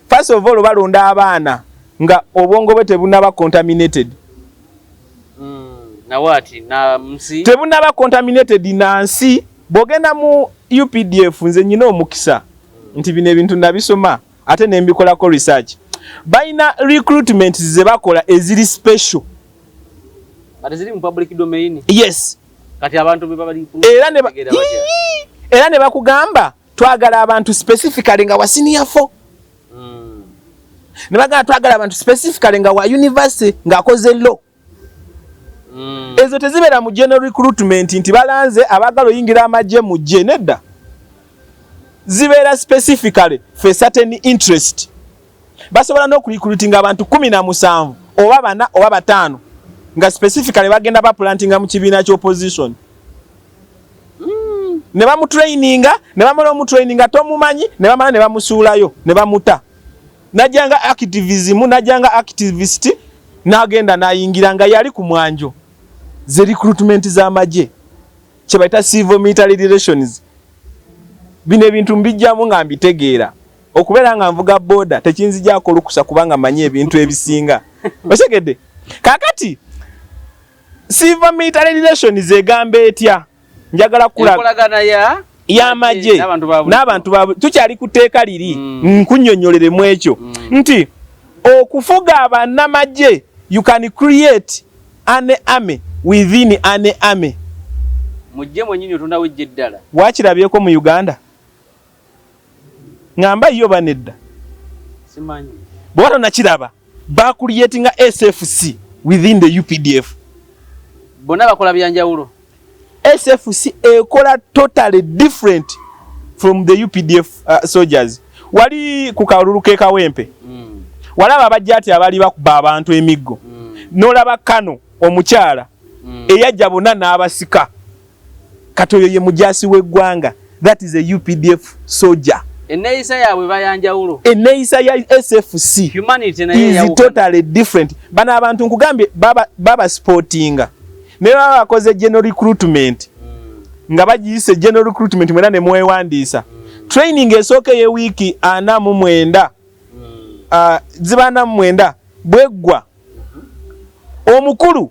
First of all, balonda abaana nga obwongo bwe tebunaba contaminated. Nawati na nsi. Tebunaba contaminated na nsi. Bw'ogenda mu UPDF, nze nyina omukisa nti bino ebintu nabisoma ate ne mbikolako research, balina recruitment ze bakola eziri special. Ate ziri mu public domain? Yes. Kati abantu be babali Era ne bakugamba twagala abantu specifically nga wa senior 4. Ne bagamba twagala abantu specifically nga wa university, ng'akoze law. Ezo tezibeera mu general recruitment nti balanze abaagala oyingira amagye mujje. Nedda, zibeera specifically for certain interest. Basobola n'okurecruitinga abantu 17 oba bana oba bataano nga specifically bagenda baplantinga mu kibiina ky'opposition. Ne bamutraininga, ne bamala omutraininga, tomumanyi, ne bamala ne bamusuulayo ne bamuta. Najjanga activism, najjanga activist, n'agenda n'ayingira nga yali ku mwanjo. Ze recruitment z'amagye kye bayita civil military relations. Bino ebintu mbijjamu nga mbitegeera. Okubeera nga nvuga boda tekinzigyako olukusa kubanga manyi ebintu ebisinga. Otegedde? Kakati civil military relations egamba etya? Njagala kulaga enkolagana ya y'amagye n'abantu ba bulijjo. N'abantu ba tukyali ku tteeka liri. Nkunnyonnyolere ekyo nti okufuga abannamagye, you can create an army within an army. Mujje mwennyini otondawo ejje eddala. Wakirabyeko mu Uganda? Ŋŋamba yo banedda. Simanyi. Bw'oba tonakiraba, bacreatinga SFC within the UPDF. Bonna bakola byanjawulo. SFC ekola totally different from the UPDF soldiers. Wali ku kalulu k'e Kawempe, walaba abajja ati abaali bakuba abantu emiggo, n'olaba kano omukyala eyajja bonna n'abasika. Kati oyo ye mujasi w'eggwanga. That is a UPDF soldier. Enneeyisa yaabwe bayanjawulo. Enneeyisa ya SFC humanity naye is eyawukana. Totally different. Bano abantu nkugambye baba sportinga naye baba bakoze general recruitment nga bagiyise general recruitment, mwena ne mwewandiisa. Training esooka ey'ewiiki 49. Ziba 49 bweggwa, omukulu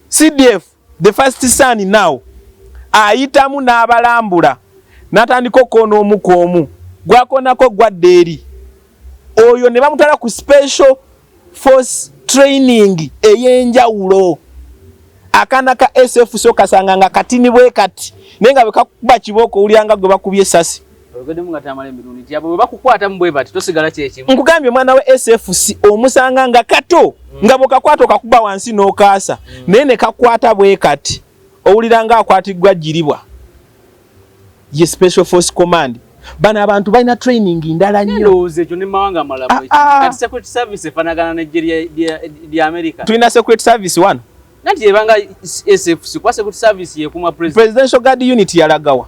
CDF, the first son, now ayitamu n'abalambula, n'atandika okukoona omu ku omu. Gwakoonako gwadda eri oyo ne bamutwala ku special force training ey'enjawulo. Akaana ka SFC okasanga nga katini bwe kati, naye nga bwe kakuba kibooko owulira nga gwe bakubye essasi. Oyogeddemu nga tamala emirundi nti abo bwe bakukwatamu bwe bati tosigala kyekimu. Nkugambye, omwana we SFC omusanga nga kato, nga bw'okakwata okakuba wansi n'okaasa, naye ne kakwata bwe kati owulira nga akwatiddwa giribwa. Ye Special Force Command. Bano abantu balina training ndala nnyo. Ndowooza ekyo ne mawanga amalala Ah, bwe ah. kati secret service efaanagana n'eggye lya America. Tulina secret service wano? Nanti ebanga SFC, kuba secret service yekuuma president. Presidential Guard Unit yalagawa?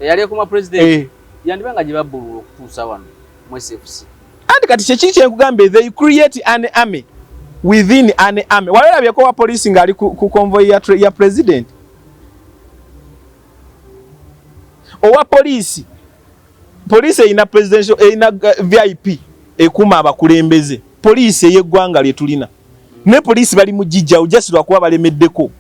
Eyali ekuuma president. Eh. Yandiba nga gye babbulula okutuusa wano mu SFC. Anti kati kyeki kyenkugambye, they create an army within an army. Wali olabyeko wa poliisi ng'ali ku convoy ya president? Owa poliisi, poliisi erina presidential, erina VIP ekuuma abakulembeze. Poliisi ey'eggwanga lye tulina ne poliisi bali mu gijjawo just lwakuba balemeddeko.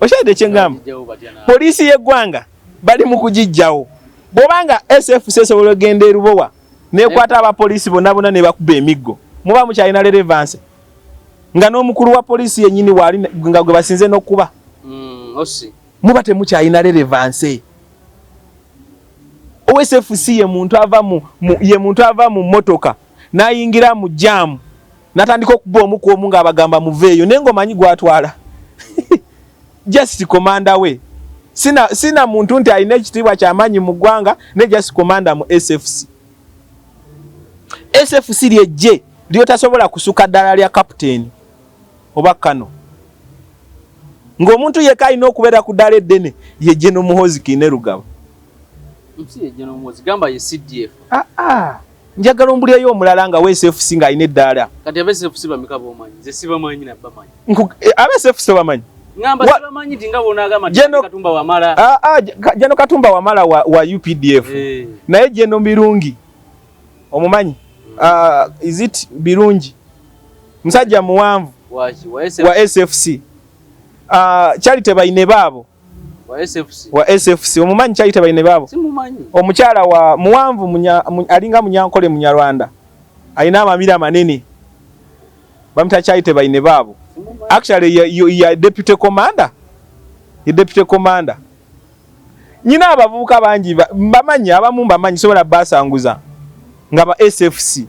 Okyalidde kyengamba? Bagijjawo batya na Poliisi y'eggwanga bali mu kugijjawo. Bw'obanga SFC esobola ogenda erubowa nekwata abapoliisi bonna bonna ne bakuba emiggo, muba mukyalina relevance, nga n'omukulu wa poliisi yennyini waali nga gwe basinze n'okuba, Osi. Muba temukyalina relevance. OSFC ye muntu ava mu ye muntu ava mu mmotoka n'ayingira mu jam n'atandika okuba omu ku omu ng'abagamba muveeyo, naye ng'omanyi gwatwala just commander we. Sina muntu nti alina ekitiibwa kyamaanyi mu ggwanga, ne just commander mu SFC. SFC lyejje lyotasobola kusuka ddala lya captain oba kano, ng'omuntu yekka alina okubeera ku ddala eddene ye General Muhoozi Kainerugaba. Nsi ye General Muhoozi, gamba ye CDF. Ah, ah. Njagala ombulirayo omulala nga WSFC ng'alina eddaala. Kati aba SFC bameka b'omanyi? Nze sibamanyi na bamanyi. Aba SFC bamanyi? Ngamba sibamanyi nti nga bw'onaagamba nti Katumba Wamala. Ah, ah, General Katumba Wamala wa UPDF. Eh. Naye General Birungi omumanyi? Is it Birungi? Musajja muwanvu. Waki? Wa SF? Wa SFC. Charity Baine baabo. Wa SFC. Wa SFC. Omumanyi Charity Baine baabo? Simumanyi. Omukyala wa muwanvu alinga Munyankole Munyarwanda. Alina amamira manene. Bamuyita Charity Baine baabo. Simumanyi. Actually ya deputy commander. Ye deputy commander. Nyina abavubuka bangi mbamanyi, abamu mbamanyi, sobola basanguza nga ba SFC.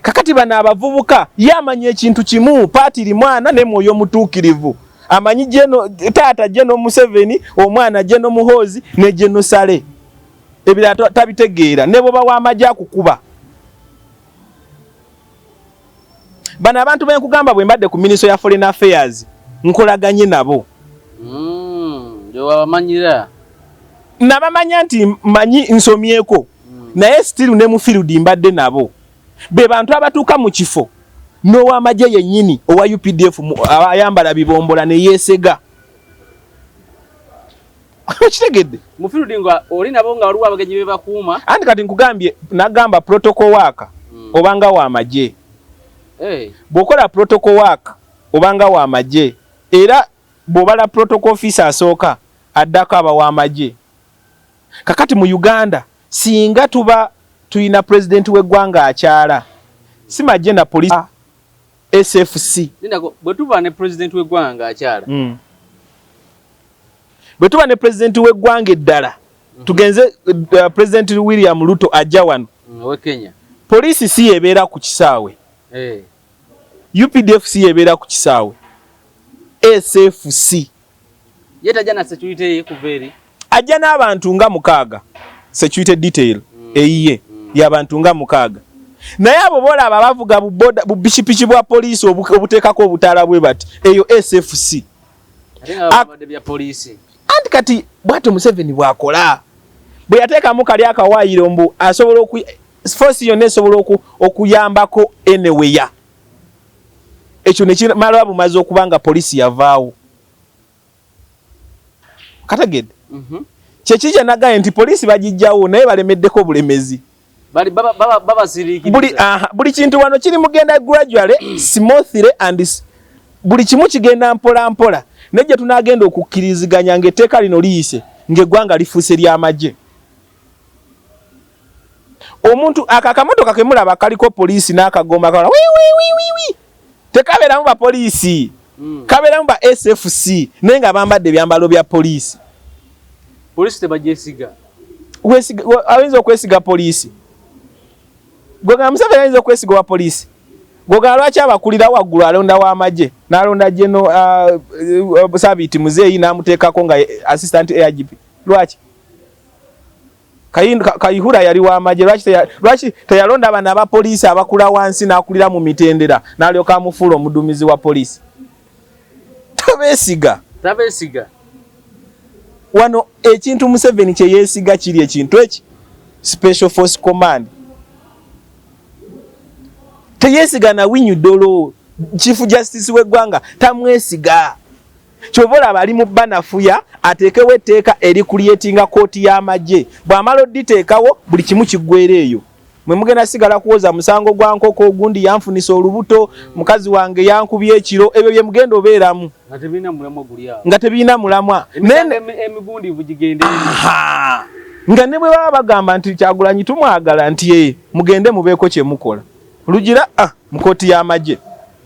Kakati bano abavubuka ye amanyi ekintu kimu, paatiri mwana ne mwoyo mutuukirivu. Amanyi jeno taata General Museveni, omwana General Muhoozi ne General Saleh. Ebirala tabitegeera, ne bw'oba w'amagye akukuba. Bano abantu be nkugamba, bwe mbadde ku Ministry ya Foreign Affairs nkolaganye nabo. Wabamanyira. Nabamanya nti manyi nsomyeko, naye still ne mu field mbadde nabo. Be bantu abatuuka mu kifo n'ow'amagye yennyini owa UPDF ayambala bibombola ne yeesega. Okitegedde? Mu field nga oli nabo nga waliwo abagenyi be bakuuma. Anti kati nkugambye, nagamba protocol work obanga w'amagye. Hey. Bw'okola protocol work obanga w'amagye, era bw'obala protocol officer asooka addako aba w'amagye. Kakati mu Uganda singa tuba tulina president w'eggwanga akyala, si magye na police, SFC. Lindako, bwe tuba ne president w'eggwanga ng'akyala. Bwe tuba ne president w'eggwanga eddala, tugenze President William Ruto ajja wano. Owe Kenya. Poliisi si yebeera ku kisaawe. Hey. UPDF si yebeera ku kisaawe. SFC. Ye tajja na security ye kuva eri. Ajja n'abantu nga 6, security detail eyiye y'abantu nga 6. Naye abo boolaba bavuga buboda, bupikipiki bwa poliisi obuteekako obutaala bwe bati, eyo SFC. Ate nga babadde bya poliisi. Anti kati bw'atyo Museveni bw'akola. Bwe yateekamu kali akawaayiro mbu asobola force yonna esobola okuyambako anywhere. Ekyo ne kimala bumaze okuba nga poliisi yavaawo. Kategedde? Kyeki kyenagaye nti poliisi bagijjawo naye balemeddeko bulemezi. Buli kintu wano kiri mugenda gradually, smoothly and buli kimu kigenda mpola mpola. Naye gye tunaagenda okukkiriziganya ng'etteeka lino liyise ng'eggwanga lifuuse ly'amagye. Omuntu aka akamotoka ke mulaba kaliko poliisi n'akagoma kala wi wi wi wi wi, tekabeeramu bapoliisi, kabeeramu ba SFC naye nga bambadde ebyambalo bya poliisi. Poliisi tebagyesiga. Ayinza okwesiga poliisi? Gwegamba Museveni ayinza okwesiga wa poliisi? Gwegamba lwaki abakulira waggulu alonda w'amagye n'alonda General Sabiiti Muzeeyi n'amuteekako nga assistant AIGP? Lwaki? Kayihura yali w'amagye, lwaki teyalonda bano abapoliisi abakula wansi n'akulira mu mitendera n'alyoka amufuula omuduumizi wa poliisi? Tabeesiga. Tabeesiga. Wano ekintu Museveni kye yeesiga kiri ekintu eki Special Force Command. Teyeesiga na Owiny Dollo, Chief Justice w'eggwanga tamwesiga. Kyova olaba ali mu banafuya ateekewo etteeka ericreatinga kooti y'amagye. Bw'amala odditeekawo buli kimu kiggwera eyo. Mwe mugenda sigala kuwoza musango gwa nkoko, ogundi yanfunisa olubuto, mukazi wange yankubye ekiro, ebyo bye mugenda obeeramu. Nga tebirina mulamwa guli awo. Nga tebirina mulamwa. Emigundiivu gigende. Nga ne bwe baba bagamba nti Kyagulanyi tumwagala nti ye mugende mubeeko kye mukola. Lugira mu kooti y'amagye.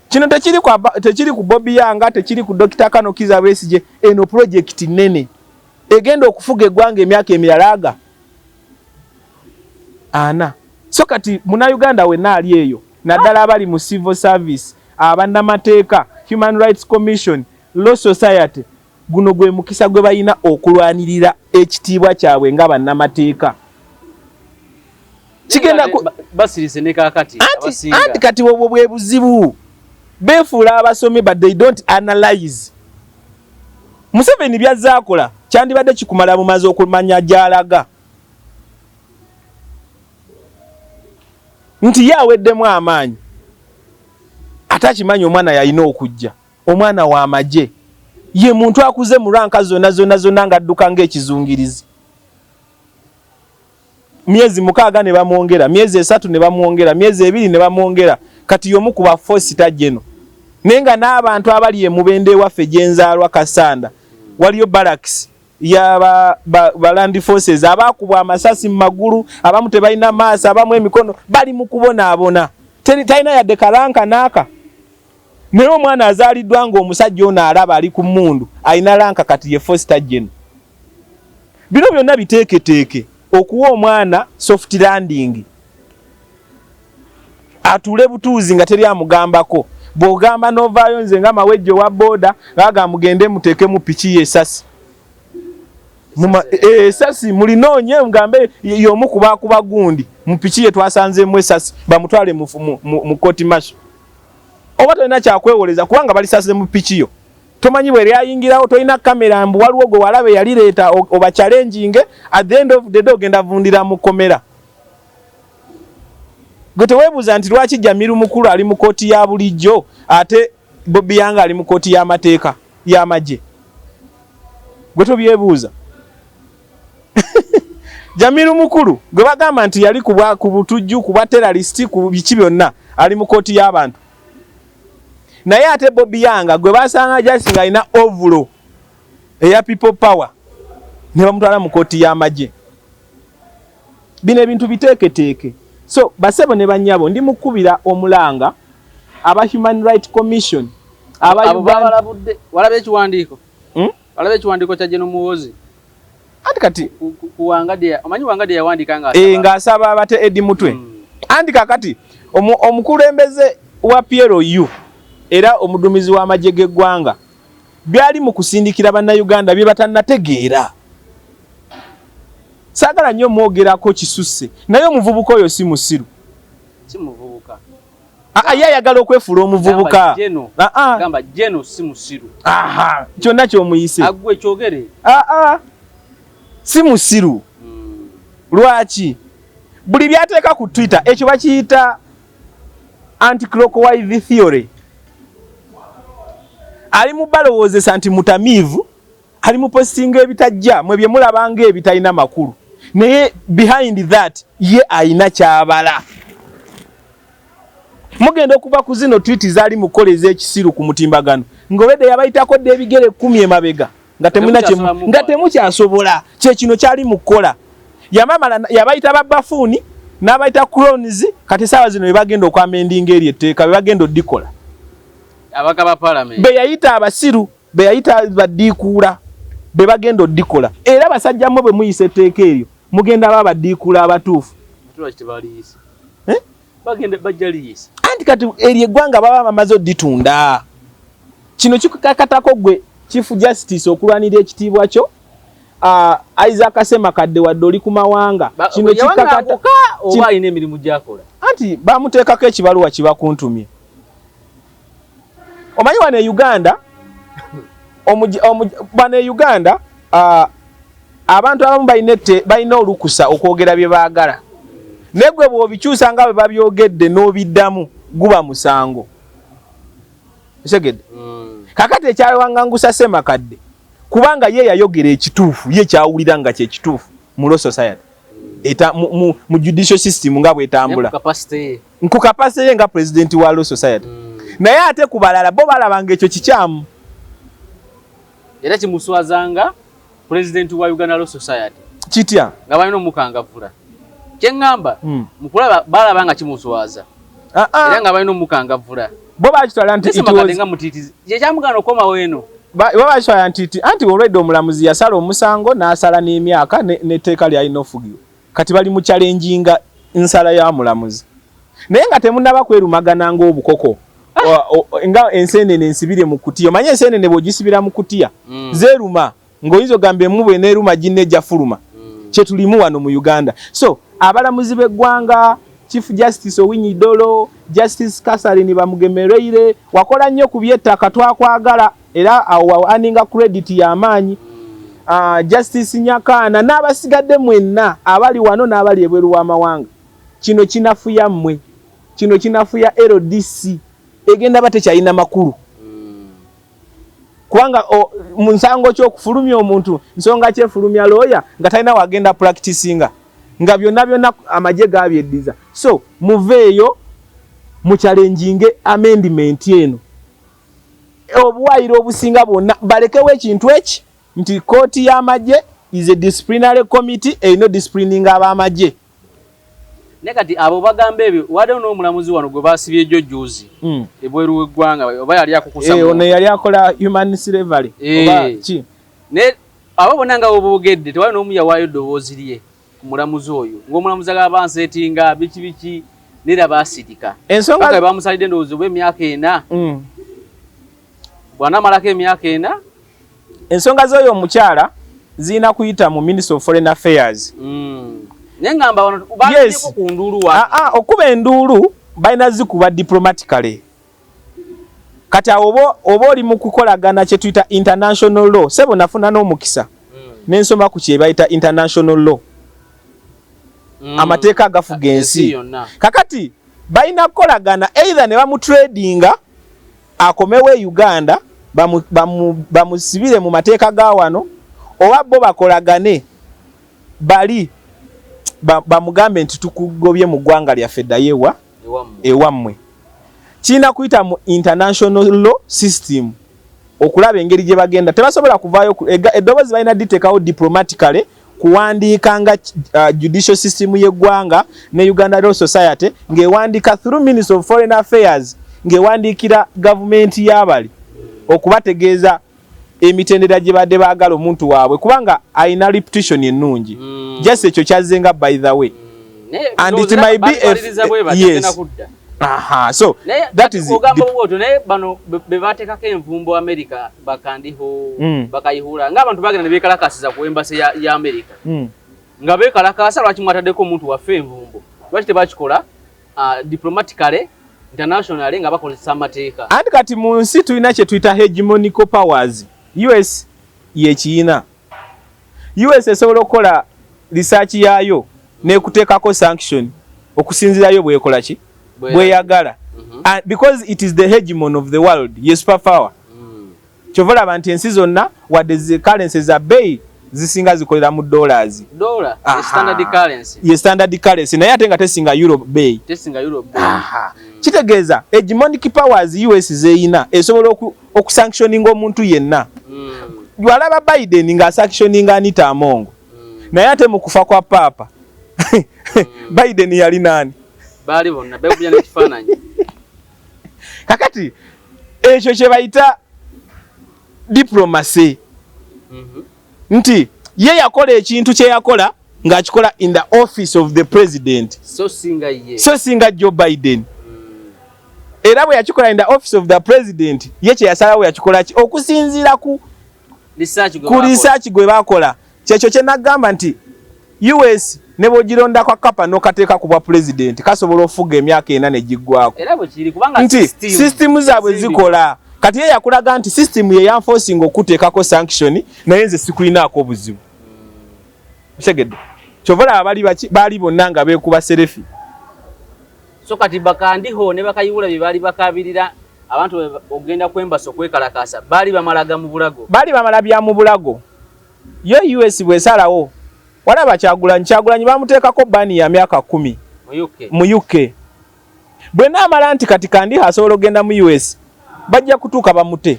Kino tekiri ku Bobi Yanga, tekiri ku Dr. Kano Kizza Besigye, eno project nnene egenda okufuga eggwanga emyaka emirala aga ana. So kati munnayuganda wenna ali eyo, naddala abali mu civil service, abannamateeka, Human Rights Commission, Law Society, guno gwe mukisa gwe balina okulwanirira ekitiibwa kyabwe nga bannamateeka. Kigenda basirise ne kaakati abasinga. Anti kati obwo bwe buzibu. Beefuula abasomi but they don't analyze. Museveni byazze akola kyandibadde kikumala bumaze okumanya gy'alaga. Nti ye aweddemu amaanyi. Ate akimanyi omwana yalina okujja. Omwana w'amagye. Ye muntu akuze mu rank zonna zonna zonna ng'adduka ng'ekizungirizi. Myezi 6 ne bamwongera, myezi 3 ne bamwongera, myezi 2 ne bamwongera. Kati y'omu ku ba four star general. Naye nga n'abantu abali e Mubende ewaffe gye nzaalwa Kasanda, waliyo barracks ya ba land forces abaakubwa amasasi mu magulu, abamu tebalina maaso, abamu emikono, bali mu kubonaabona. Talina yadde ka rank n'aka. Naye omwana azaaliddwa ng'omusajja ono alaba ali ku mmundu, alina rank kati ye four star general. Bino byonna biteeketeeke okuwa omwana soft landing. Atuule butuuzi nga teri amugambako. Bw'ogamba n'ovaayo nze nga Mawejje owa boda, ng'agamba mugende muteekemu piki ye esasi. Esasi mulinoonye mugambe y'omu ku baakuba gundi mu piki ye twasanzeemu esasi bamutwale mu kooti martial. Oba tolina kyakwewoleza kubanga balisase mu piki yo. Tomanyi bwe lyayingirawo, tolina kamera mbu waliwo gwe walabe yalireeta oba challenging, at the end of the day ogenda vundira mu kkomera. Gwe teweebuuza nti lwaki Jamiru Mukulu ali mu kooti ya bulijjo ate Bobi Yanga ali mu kooti y'amateeka y'amagye? Gwe tobyebuuza. Jamiru Mukulu gwe bagamba nti yali ku butujju, ku bwa terrorist, ku biki byonna, ali mu kooti y'abantu. Naye ate Bobi Yanga gwe basanga just ng'alina overall eya people power ne bamutwala mu kooti y'amagye. Bino ebintu biteeketeeke. So basebo ne bannyabo, ndi mukubira omulanga aba Human Rights Commission, aba Abo babalabudde. Walaba ekiwandiiko? Walaba ekiwandiiko kya General Muhoozi? Anti kati Ku Wangadde, omanyi Wangadde yawandiika ng'asaba. Ng'asaba abate Eddie Mutwe. Anti kakati omukulembeze wa PLU era omuduumizi w'amagye g'eggwanga byali mu kusindikira bannayuganda bye batannategeera. Saagala nnyo mwogerako kisusse, naye omuvubuka oyo si musiru. Si muvubuka. Ye ayagala okwefuula omuvubuka. Gamba General si musiru. Aha, kyonna ky'omuyise. Agwe kyogere. Si musiru. Lwaki? Buli by'ateeka ku Twitter ekyo bakiyita anti-clockwise theory. Ali mu balowoozesa nti mutamiivu, Ali mu postinga ebitajja mwe bye mulaba nga ebitalina makulu, naye behind that ye ayina kyabala. Mugenda okuva ku zino tweet zaali mukola ez'ekisiru ku mutimbagano, ng'obedde yabayitako dda ebigere 10 emabega nga temulina nga temukyasobola. Kyekino kyali mu kukola, yamamala yabayita babafuuni n'abayita clones. Kati essaawa zino bebagenda okwamendinga eri etteeka, bebagenda oddikola. Abaka ba parliament be yayita abasiru, be yayita baddiikuula, be bagenda oddikola. Era basajja mmwe, bwe muyisa etteeka eryo, mugenda ba baddiikuula abatuufu. Eh? Bagenda bajja liyisa. Anti kati eryo eggwanga baba bamaze odditunda. Kino kikakatako gwe Chief Justice okulwanira ekitiibwa kyo. Isaac Ssemakadde, wadde oli ku mawanga, kino kikakata oba alina emirimu gyakola. Anti bamuteekako ekibaluwa kibakuntumye. Omanyi wano e Uganda, wano e Uganda abantu abamu balina olukusa okwogera bye baagala, naye gwe bw'obikyusa nga bwe babyogedde n'obiddamu, guba musango. Otegedde? Kakati ekyawangangusa Ssemakadde, kubanga ye yayogera ekituufu, ye kyawulira nga kyekituufu mu law society eta mu judicial system nga bwetambula nku capacity ye nga president wa law society. Naye ate ku balala bo balabanga ekyo kikyamu. Era kimuswazanga president wa Uganda Law Society. Kitya? Nga balina omukangavvula. Kyeŋŋamba, mukulaba balaba nga kimuswaza, era nga balina omukangavvula. Bo bakitwala nti it was nga mutiitizi kyekyamugana okomawo eno. Bo bakitwala nti anti already omulamuzi yasala omusango n'asala n'emyaka n'etteeka lyalina ofugibwa. Kati bali mu challenginga nsala ya mulamuzi, naye nga temunaba kwerumagana ng'obukoko nga ensenene ensibire mu kutiya. Omanye ensenene bw'ogisibira mu kutiya, zeeruma ng'oyinza ogamba emu bw'eneeruma ginne ejja fuluma. Kyetulimu wano mu Uganda. So abalamuzi b'eggwanga, Chief Justice Owiny Dollo, Justice Catherine Bamugemereire, wakola nnyo ku by'ettaka, twakwagala, era awo aninga credit y'amaanyi. Justice Nyakaana n'abasigadde mwenna abali wano n'abali ebweru w'amawanga, kino kinafuya mmwe, kino kinafuya LDC, egenda ba tekyalina makulu, kubanga mu nsango ky'okufulumya omuntu, nsonga kyefulumya looya nga talina wagenda practicinga, nga byonna byonna amagye gabyeddiza. So muveeyo muchallenginge amendment eno. Obuwaayiro obusinga bwonna balekewo ekintu eki nti kooti y'amagye is a disciplinary committee, erina disciplininga ab'amagye. Naye kati abo bagamba ebyo, waddewo n'omulamuzi wano gwe basibye ejjo juzi ebweru w'eggwanga, oba yali akukusa. Eh, ono yali akola human slavery oba ki? Naye abo bonna nga boboogedde, tewali n'omu yawaayo eddoboozi lye ku mulamuzi oyo, ng'omulamuzi agamba banseetinga biki biki, neera baasirika. Ensonga paka bamusalidde endowooza oba emyaka 4. Bw'anaamalako emyaka 4. Ensonga z'oyo omukyala zirina kuyita mu Minister of Foreign Affairs. Naye ngamba wano baliko ku nduulu wa Ah, okuba enduulu balina zikuba diplomatically. Kati awo oba oli mu kukolagana kye tuyita international law. Sebo, nafuna n'omukisa nensoma ku kye bayita international law, amateeka agafuga ensi. Yonna. Kakati balina kukolagana either ne bamutradinga akomewo e Uganda, bamusibire mu mateeka ga wano, oba bo bakolagane bali bamugambe nti tukugobye mu ggwanga lyaffe, ddayo ewa ewammwe. Ewammwe. Kirina kuyita mu international law system okulaba engeri gye bagenda. Tebasobola kuvaayo eddoboozi balina diteekawo diplomatically, kuwandiika nga judicial system y'eggwanga ne Uganda Law Society ng'ewandiika through Minister of Foreign Affairs, ng'ewandiikira gavumenti y'abali okubategeeza emitendera gye badde baagala omuntu waabwe, kubanga alina reputation ennungi. Just ekyo kyazzenga, by the way. And it might be yes. Aha, so that is ogamba bwotyo, naye bano be bateekako envumbo America, bakandiho, bakayihura, ng'abantu bagenda ne beekalakasiza ku embassy ya America, nga beekalakasa lwaki mwataddeko omuntu waffe envumbo, lwaki tebakikola diplomatically, internationally, nga bakozesa amateeka? Anti kati mu nsi tulina kye tuyita hegemonical powers. US yekiyina. US esobola okukola research yaayo nekuteekako sanction okusinziirayo bwekola ki bweyagala. Because it is the hegemon of the world, ye super power. Kyova olaba nti ensi zonna wadde zi currency za bbeeyi, zisinga zikolera mu dollars. Dollar, Aha. ye standard currency. Ye standard currency, naye ate nga tesinga euro bbeeyi. Tesinga euro bbeeyi. Aha. Kitegeeza hegemonic powers US zeyina esobola okusanctioninga omuntu yenna. Walaba Biden ng'asanctioninga Anita Among, naye ate mu kufa kwa paapa Biden yali naani? Baali bonna bekubya n'ekifaananyi. Kakati ekyo kye bayita diplomacy, nti ye yakola ekintu kye yakola ng'akikola in the office of the president, so singa ye, so singa Joe Biden. Era bwe yakikola in the office of the president, ye kye yasalawo yakikola ki okusinziira ku research gwe ku bakola. Research gwe bakola. Kyekyo kye nagamba nti US ne bw'ogirondako akapa n'okateeka ku bwa president, kasobola ofuga emyaka 4 ne giggwako. Era bwe kiri, kubanga nti system system zaabwe ezimbi. zikola. Kati ye yakulaga nti system ye yanforcinga okuteekako sanction, naye nze sikulinaako obuzibu. Otegedde? Kyova olaba bali baki, baali bonna nga beekuba selfie. So kati bakandiho ne bakayibula bye baali bakabirira abantu ogenda kwembasa okwekalakaasa, baali bamalaga mu bulago. Baali bamala bya mu bulago. Yo US bwesalawo, walaba Kyagulanyi, Kyagulanyi bamuteekako ban ya myaka 10 mu UK. Mu UK. Bwe naamala nti kati Kandiho asobola okugenda mu US, bajja kutuuka bamute.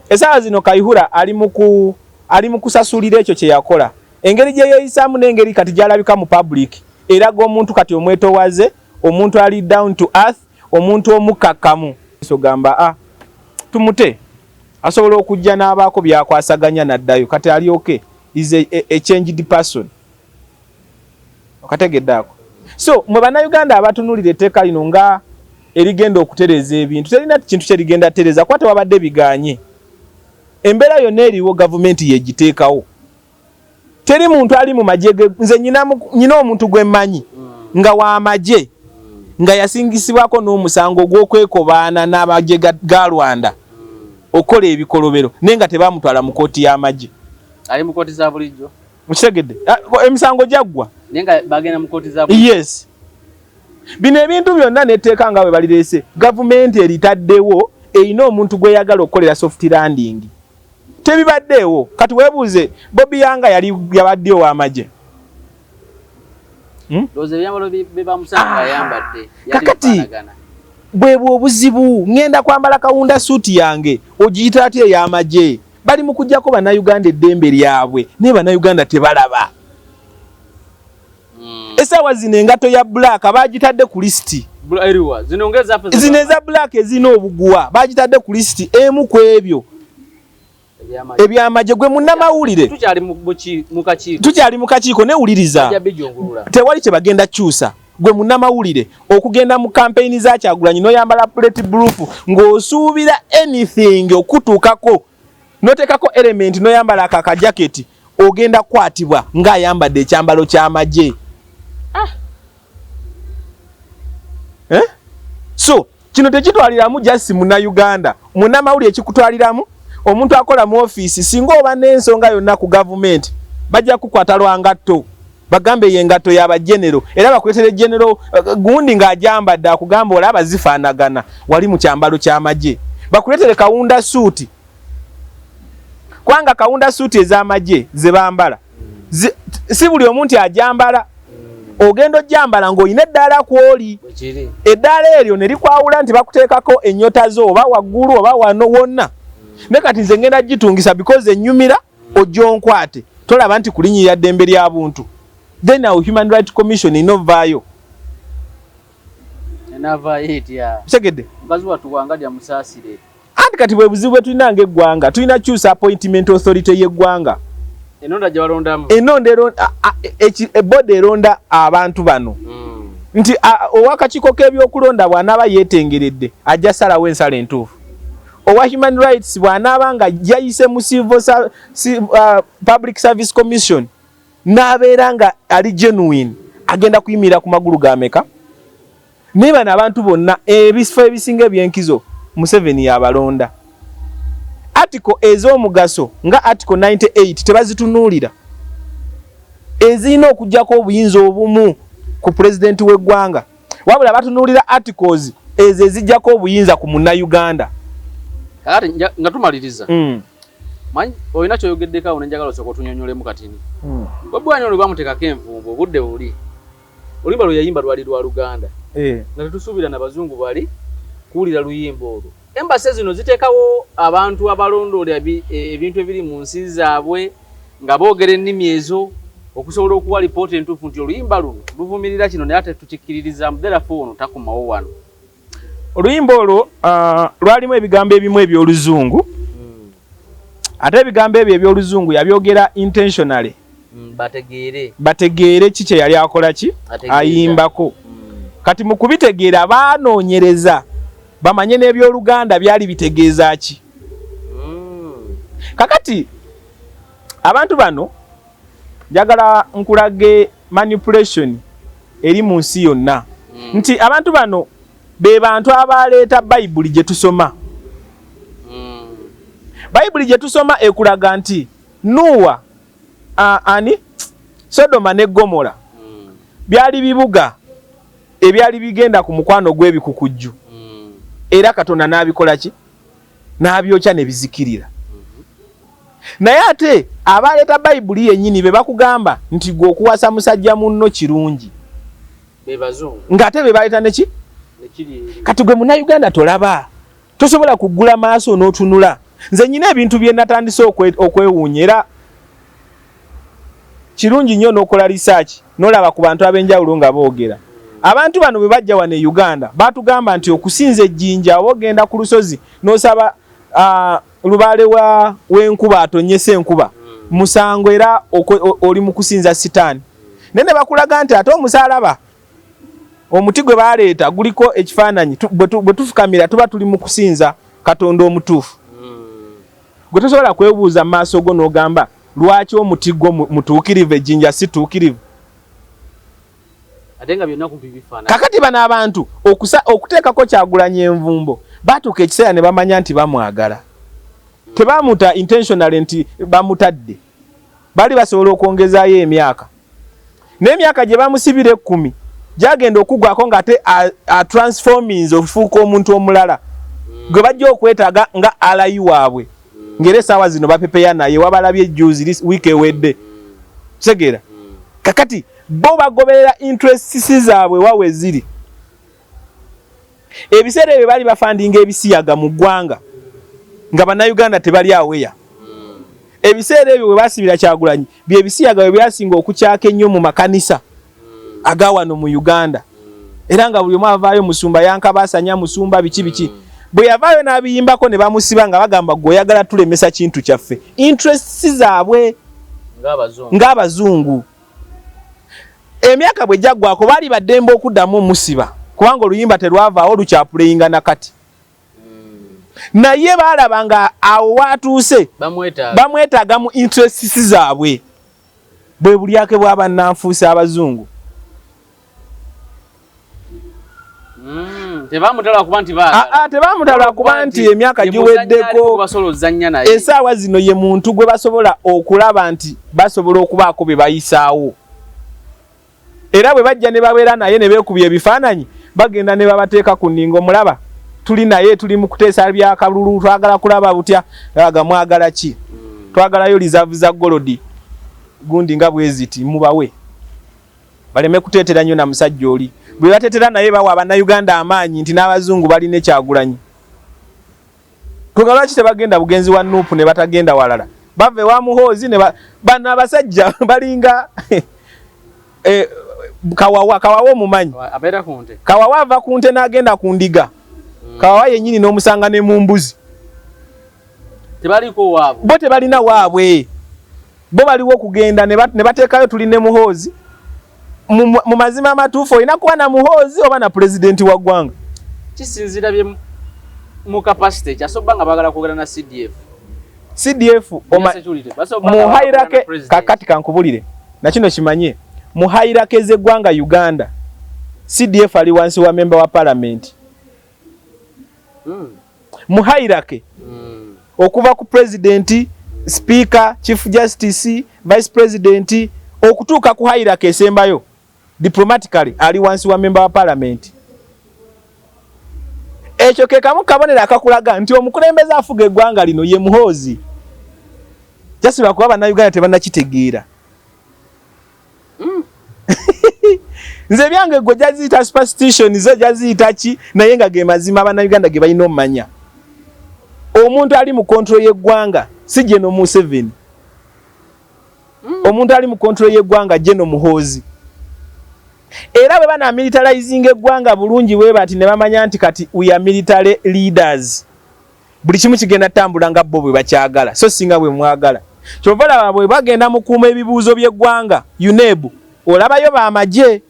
Essaawa zino Kayihura ali mu kusasulira ekyo kye yakola, engeri gye yeeyisaamu n'engeri kati gy'alabika mu public eraga omuntu kati omwetowaze, omuntu ali down to earth, omuntu omukkakkamu. So gamba, ah, tumute, asobola okujja n'abaako byakwasaganya n'addayo. Kati ali okay, is a changed person. Okategedde ako? So mwe Bannayuganda abatunuulira etteeka lino nga erigenda okutereeza ebintu, terina kintu kyerigenda tereeza, kuba tewabadde biganye. Embeera yonna eriwo gavumenti yegiteekawo. Teri muntu ali mu magye. Nze nyina omuntu gwe mmanyi nga w'amagye, nga yasingisibwako n'omusango gw'okwekobaana n'amagye ga Rwanda okukola ebikolobero, naye nga tebamutwala mu kooti y'amagye. Ali mu kooti za bulijjo. Mukitegedde? Ah, emisango gyaggwa. Naye nga bagenda mu kooti za bulijjo. Yes, bino ebintu byonna netteeka nga bwe balireese, gavumenti eritaddewo erina omuntu gweyagala okukolera soft landing. Tebibaddeewo. Kati weebuuze, Bobi Yanga yali yabadde ow'amagye? Hmm? Ndowooza ebyambalo bye bamusanga Ah, ayambadde yali kakati bifaanagana. Bwe obuzibu, ŋŋenda kwambala kawunda suuti yange, ogiyita atya ey'amagye? Bali mu kuggyako Bannayuganda eddembe lyabwe, naye Bannayuganda tebalaba. Essaawa zino engatto ya black bagitadde ku lisiti. Eriwa? Zino ng'ezaffe. Zino eza black ezirina obuguwa bagitadde ku lisiti emu ku ebyo ebyamagye. Ebyamagye. Gwe munnamawulire, tukyali mu kakiiko. Tukyali mu kakiiko, newuliriza. Bajja bijungulula. Tewali kye bagenda kyusa. Gwe munnamawulire, okugenda mu kampeyini za Kyagulanyi n'oyambala bullet proof ng'osuubira anything okutuukako, n'oteekako element, n'oyambala ako akajaketi, ogenda kukwatibwa ng'ayambadde ekyambalo ky'amagye. Eh? So kino tekitwaliramu just Munnayuganda munnamawulire, kikutwaliramu omuntu akola mu ofiisi. Singa oba n'ensonga yonna ku gavumenti, bajja kukwata lwa ngatto, bagambe ye engatto y'abajenero, era bakuleetera ejenero gundi ng'ajambadde, akugamba olaba zifaanagana, wali mu kyambalo ky'amagye. Bakuleetere kawunda suuti, kubanga kawunda suuti ez'amagye ze bambala si buli omuntu ajambala. Ogenda ojambala ng'olina eddaala kw'oli, Bwekiri. eddaala eryo ne likwawula nti bakuteekako ennyota zo oba waggulu oba wano wonna. Ne kati nze ngenda gitungisa because ennyumira ojja onkwate, tolaba nti kulinyirira ddembe lya buntu? Then awo Human Right Commission erina ovaayo. Enaavaayo etya? Kitegedde? Mukazi wattu Wangadya musaasire. Anti kati bwe buzibu bwe tulina ng'eggwanga, tulina kyusa appointment authority y'eggwanga. Enonda gye balondamu. Enonda eboard eronda abantu bano, nti ow'akakiiko k'ebyokulonda bw'anaaba yeetengeredde, ajja salawo ensala entuufu. Owa human rights bw'anaaba nga yayise mu civil public service commission n'abeera nga ali genuine, agenda kuyimirira ku magulu ga meka? Naye bano abantu bonna, ebifo ebisinga ebyenkizo Museveni yabalonda. Article ez'omugaso nga article 98 tebazitunuulira, ezirina okugjako obuyinza obumu ku pulezidenti w'eggwanga, wabula batunuulira articles ezo ezijjako obuyinza ku Munnayuganda. Kakati nga tumaliriza, manyi olina kyoyogeddeko awo nenjagala osooka otunyonyolemu katini. Bobi Wine olwo bamuteekako envumbo, obudde buli oluyimba lwe yayimba lwali lwa Luganda, nga tetusuubira na bazungu bali kuwulira luyimba olwo. Embassy zino ziteekawo abantu abalondoola ebintu ebiri mu nsi zaabwe nga boogera ennimi ezo okusobola okuwa lipoota entuufu nti oluyimba luno luvumirira kino, naye ate tukikkiririzaamu, therefore ono takomawo wano. Oluyimba olwo lwalimu ebigambo ebimu eby'oluzungu, ate ebigambo ebyo eby'oluzungu yabyogera intentionally. Bategeere. Bategeere ki kye yali akola ki ayimbako. Kati mu kubitegeera baanoonyereza bamanye n'ebyoluganda byali bitegeeza ki. Kakati abantu bano njagala nkulage manipulation eri mu nsi yonna, nti abantu bano be bantu abaleeta Bayibuli gye tusoma. Bayibuli gye tusoma ekulaga nti Nuuwa, ani, Sodoma ne Gomora byali bibuga ebyali bigenda ku mukwano gw'ebikukujju, era Katonda n'abikola ki, n'abyokya ne bizikirira. Naye ate abaleeta Bayibuli yennyini be bakugamba nti gwe okuwasa musajja munno kirungi, ng'ate be baleeta neki. Kati gwe Munnayuganda tolaba, tosobola kuggula maaso n'otunula. Nze nyina ebintu bye natandise okwewuunya, era kirungi nnyo n'okola research n'olaba ku bantu ab'enjawulo nga boogera. Abantu bano bwe bajja wano e Uganda batugamba nti okusinza ejjinja, oba ogenda ku lusozi n'osaba lubaale w'enkuba atonyese enkuba, musango, era oli mu kusinza sitaani. Naye ne bakulaga nti ate omusaalaba, omuti gwe baleeta guliko ekifaananyi, bwe tufukamira tuba tuli mu kusinza Katonda omutuufu. Gwe tosobola kwebuuza mu maaso go n'ogamba lwaki omuti gwo mutuukirivu, ejjinja si tuukirivu? Ate nga byonna kumpi bifaanana. Kakati bano abantu okuteekako Kyagulanyi envumbo, batuuka ekiseera ne bamanya nti bamwagala. Tebamuta intentionally nti bamutadde, bali basobola okwongezaayo emyaka, n'emyaka gye bamusibira 10 gyagenda okugwako ng'ate atransforminze okufuuka omuntu omulala gwe bajja okwetaaga nga ally waabwe, ng'era essaawa zino bapepeya naye wabalabye juzi wiiki ewedde. Kitegeera? Kakati bo bagoberera interests zaabwe wawe ziri. Ebiseera ebyo baali bafundinga ebisiyaga mu ggwanga nga Bannayuganda tebali aware. Ebiseera ebyo bwe basibira Kyagulanyi, byebisiyaga bwe byasinga okukyaka ennyo mu makanisa aga wano mu Uganda, era nga buli omu avaayo, musumba yankabaasanya, musumba biki biki. Bwe yavaayo n'abiyimbako ne bamusiba nga bagamba gwe oyagala tulemesa kintu kyaffe, interests zaabwe ng'abazungu. Emyaka bwe gyaggwako baali baddembe okuddamu omusiba kubanga oluyimba terwavaawo, lukyaplayinga nakati. Naye baalaba nga awo waatuuse bamwetaaga mu interests zaabwe. Bwe bulyake bw'abannanfuusi abazungu. Tebamuta lwakuba nti emyaka giweddeko. Essaawa zino ye muntu gwe basobola okulaba nti basobola okubaako bye bayisaawo, era bwe bajja ne babeera naye ne beekubya ebifaananyi, bagenda ne babateeka ku nninga, omulaba tuli naye, tuli mu kuteesa byakalulu, twagala kulaba butya aga mwagala ki, twagalayo reserve za gold gundi nga bweziti, mubawe baleme kuteetera nnyo na musajja oli. Bwe bateetera naye bawa Abannayuganda amaanyi nti n'abazungu balina Ekyagulanyi. Tuga lwaki tebagenda bugenzi wa NUP ne batagenda walala, bava ewa Muhoozi ne bano abasajja balinga kawawa. Kawawa omumanyi? Kawawa ava ku nte n'agenda ku ndiga. Kawawa yennyini n'omusanga ne mu mbuzi. Bo tebalina waabwe, bo baliwo okugenda ne bateekayo tuli ne Muhoozi. Mu mazima amatuufu olina kuba na Muhoozi oba na pulezidenti wa ggwanga. Kisinziira bye mu capacity kyasobola nga baagala kwogera na CDF. CDF mu hierarchy. Kakati kankubulire nakino kimanye, mu hierarchy z'eggwanga Uganda, CDF ali wansi wa member wa parliament. Mu hierarchy, okuva ku president, speaker, chief justice, vice president, okutuuka ku hierarchy esembayo, diplomatically ali wansi wa member wa parliament. Ekyo ke kamu kabonero akakulaga nti omukulembeze afuga eggwanga lino ye Muhoozi. Just lwakuba Bannayuganda tebannakitegeera. Nze ebyange gwe jaziyita superstition, zo jaziyita ki, naye nga ge mazima Bannayuganda ge balina omumanya. Omuntu ali mu control y'eggwanga si General Museveni. Omuntu ali mu control y'eggwanga General Muhoozi. Era bwe bana militarizing eggwanga bulungi bwe bati ne bamanya nti kati we are military leaders, buli kimu kigenda tambula nga bo bwe bakyagala, so singa bwe mwagala. Kyova olaba bwe bagenda mu kuuma ebibuuzo by'eggwanga UNEB, olabayo bamagye.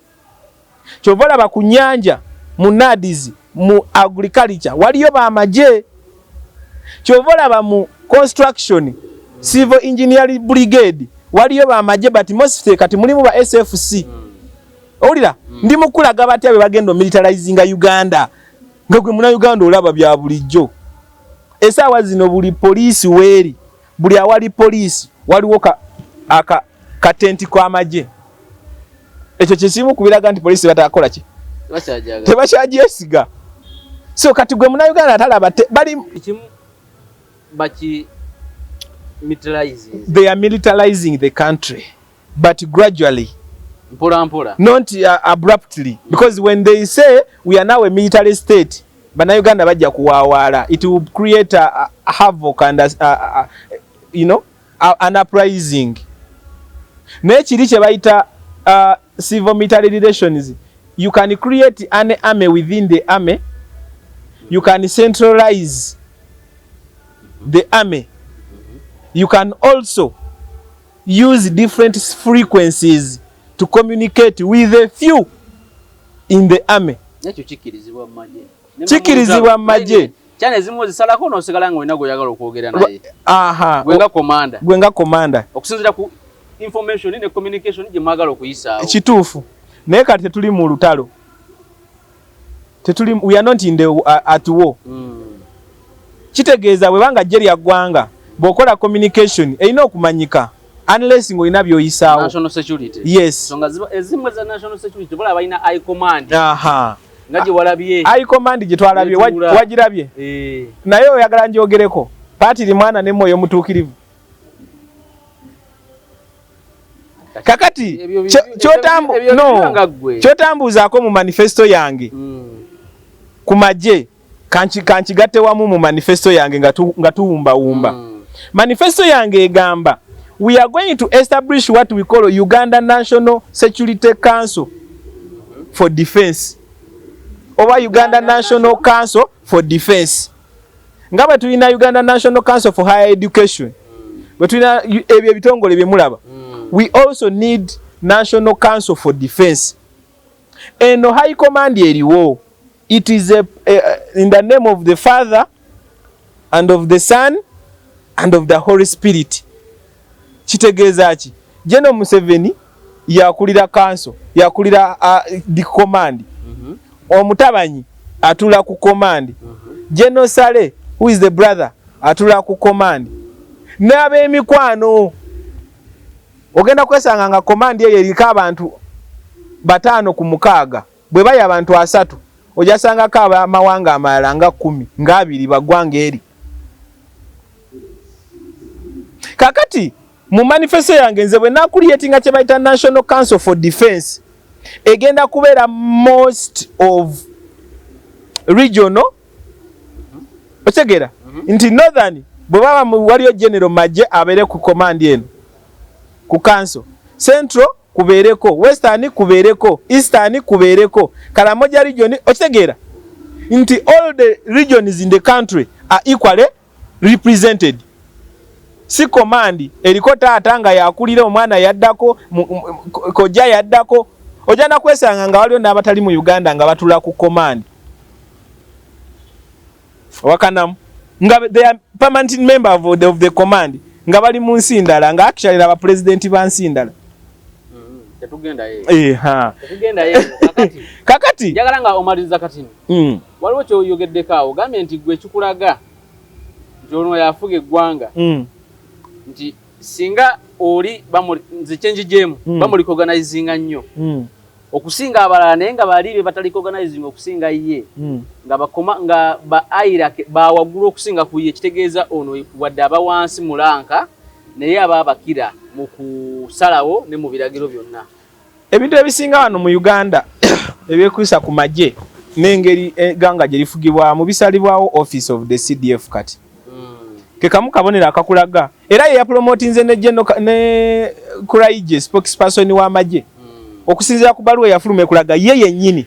Kyova olaba ku nnyanja, mu NAADS, mu agriculture waliyo bamagye. Kyova olaba mu construction, civil engineering brigade waliyo bamagye, but mostly kati mulimu ba SFC. Owulira? Ndi mukulaga batya bwe bagenda omilitarizinga Uganda, nga gwe Munnayuganda olaba bya bulijjo. Essaawa zino buli poliisi weeri, buli awali poliisi waliwo ka, aka katenti k'amagye. Ekyo kyekimu ku biraga nti poliisi batakola ki, tebakyagyesiga. So kati gwe Munnayuganda atalaba bali Kimu baki militarizing. They are militarizing the country, but gradually. Mpola mpola. Not abruptly, because when they say we are now a military state, Bannayuganda bajja kuwaawaala. It will create a havoc and an uprising. Naye kiri kye bayita civil military relations, you can create an army within the army, you can centralize the army, you can also use different frequencies to communicate with a few in the army. Ekyo kikkirizibwa mu magye? Kikkirizibwa mu magye. Kyana ezimu ozisalako n'osigala nga olina gw'oyagala okwogera naye. Aha. Gwe nga commander. Gwe nga commander. Okusinziira ku information ne communication gye mwagala okuyisaawo. Kituufu, naye kati tetuli mu lutalo, tetuli, we are not in the at war. Kitegeeza bwe banga ggye lya ggwanga, bw'okola communication erina okumanyika, unless ng'olina by'oyisaawo. National security. Yes. Ensonga ezimu eza national security bola balina high command. Aha. Nga gye walabye. High command gye twalabye. Netuula. Wagirabye? Eh. Naye oyagala njogereko Patiri, Mwana ne Mwoyo Mutuukirivu. Kakati Ebyo no, nga ggwe. Kyotambuuzaako mu manifesto yange ku magye, kankigatte wamu mu manifesto yange nga tuwumbawumba. Manifesto yange egamba we are going to establish what we call Uganda National Security Council for Defense, oba Uganda National Council for Defense, nga bwe tulina Uganda National Council for Higher Education, bwe tulina ebyo ebitongole bye mulaba. We also need National Council for Defense. Eno high command eriwo, it is in the name of the Father and of the Son and of the Holy Spirit. Kitegeeza ki? General Museveni yakulira council, yakulira the command. Omutabanyi atula ku command. General Saleh, who is the brother, atula ku command, n'ab'emikwano. Ogenda kwesanga nga command eyo eriko abantu 5 ku 6. Bwe bali abantu 30, ojasangako abamawanga amalala nga 10, nga 20 baggwanga eri. Kakati mu manifesto yange nze bwe nacreatinga kye bayita National Council for Defense, egenda kubeera most of regional. Otegeera nti northern bwe baba waliyo general magye abeere ku command eno, ku council, central kubeereko, western kubeereko, eastern kubeereko, Karamoja region. Okitegeera nti all the regions in the country are equally represented? Si command eriko taata nga yakulira, omwana yaddako, kojja yaddako. Ojja nakwesanga nga waliwo n'abatali mu Uganda nga batula ku command owakanamu, nga they are permanent member of the command, nga bali mu nsi ndala, nga actually abapresidenti ba nsi ndala. Tetugendayo. Eha. Tetugendayo. Kakati. Kakati Njagala nga omaliriza katini. Waliwo kyoyogeddeko awo, ogambye nti gwe kikulaga nti ono yafuga eggwanga, nti singa oli nze kyenjigyemu, bamurecognizinga nnyo. Okusinga abalala, naye nga bali be batali organizing okusinga ye, nga bakoma nga ba hierarchy bawaggulu okusinga ku ye. Kitegeeza ono wadde aba wansi mu rank, naye aba abakira mu kusalawo ne mu biragiro byonna. Ebintu ebisinga wano mu Uganda ebyekuusa ku magye n'engeri eggwanga gye lifugibwamu bisalibwawo Office of the CDF. Kati ke kamu kabonero akakulaga era ye yapromotinze ne General ne Kuraije, spokesperson w'amagye, okusinziira ku baluwa eyafuluma ekulaga ye yennyini.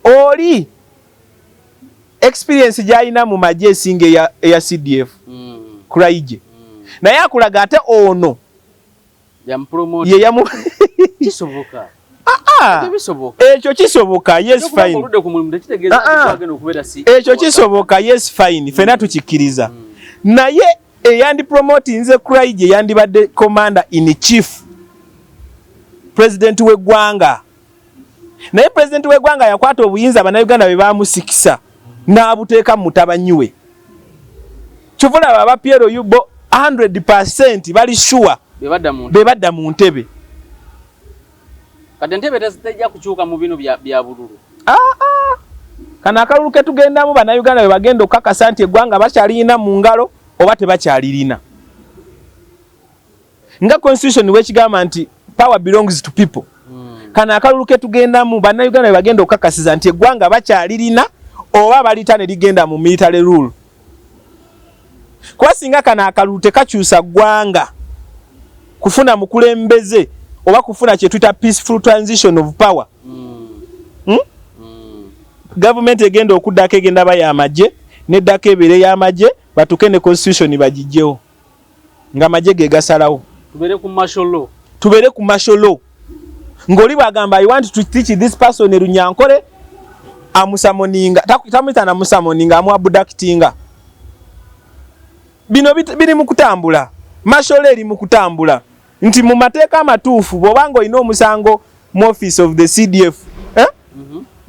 Oli experience gy'alina mu magye esinga eya CDF Kuraije, naye akulaga ate ono yamupromote. Ye yamu Kisoboka? Ah, Tebisoboka. Ekyo kisoboka, yes, fine. Oludde ku mulimu tekitegeeza Ah, ah. nti twagenda okubeera si Ekyo kisoboka, yes, fine, fena tukikkiriza, naye eyandipromotinze Kuraije yandibadde commander in chief, president w'eggwanga. Naye president w'eggwanga yakwata obuyinza Bannayuganda bwe bamusikisa n'abuteeka mu mutabanyi we. Kyova olaba aba PLU bo 100% bali sure be badda mu be badda mu ntebe. Kati entebe tejja kukyuka mu bino bya bululu. Ah, ah. Kano akalulu ke tugendamu, Bannayuganda bwe bagenda okukakasa nti eggwanga bakyalirina mu ngalo oba tebakyalirina, nga constitution wekigamba nti power belongs to people. Kano akalulu ke tugendamu, Bannayuganda bwe bagenda okukakasiza nti eggwanga bakyalirina oba balita ne ligenda mu military rule. Kuba singa kano akalulu tekakyusa ggwanga kufuna mukulembeze oba kufuna kye tuyita peaceful transition of power, Gavumenti egenda okuddako egenda ba yamagye, neddako ebeere y'amagye, batuuke ne constitution bagijjewo ng'amagye ge gasalawo. Tubeere ku martial law. Tubeere ku martial law, ng'oli bw'agamba, "I want to teach this person Runyankore," amusummoninga, tamuyita namusummoninga, amu abductinga. Bino biri mu kutambula. Martial law eri mu kutambula nti mu mateeka amatuufu, bw'obanga olina omusango mu Office of the CDF, eh?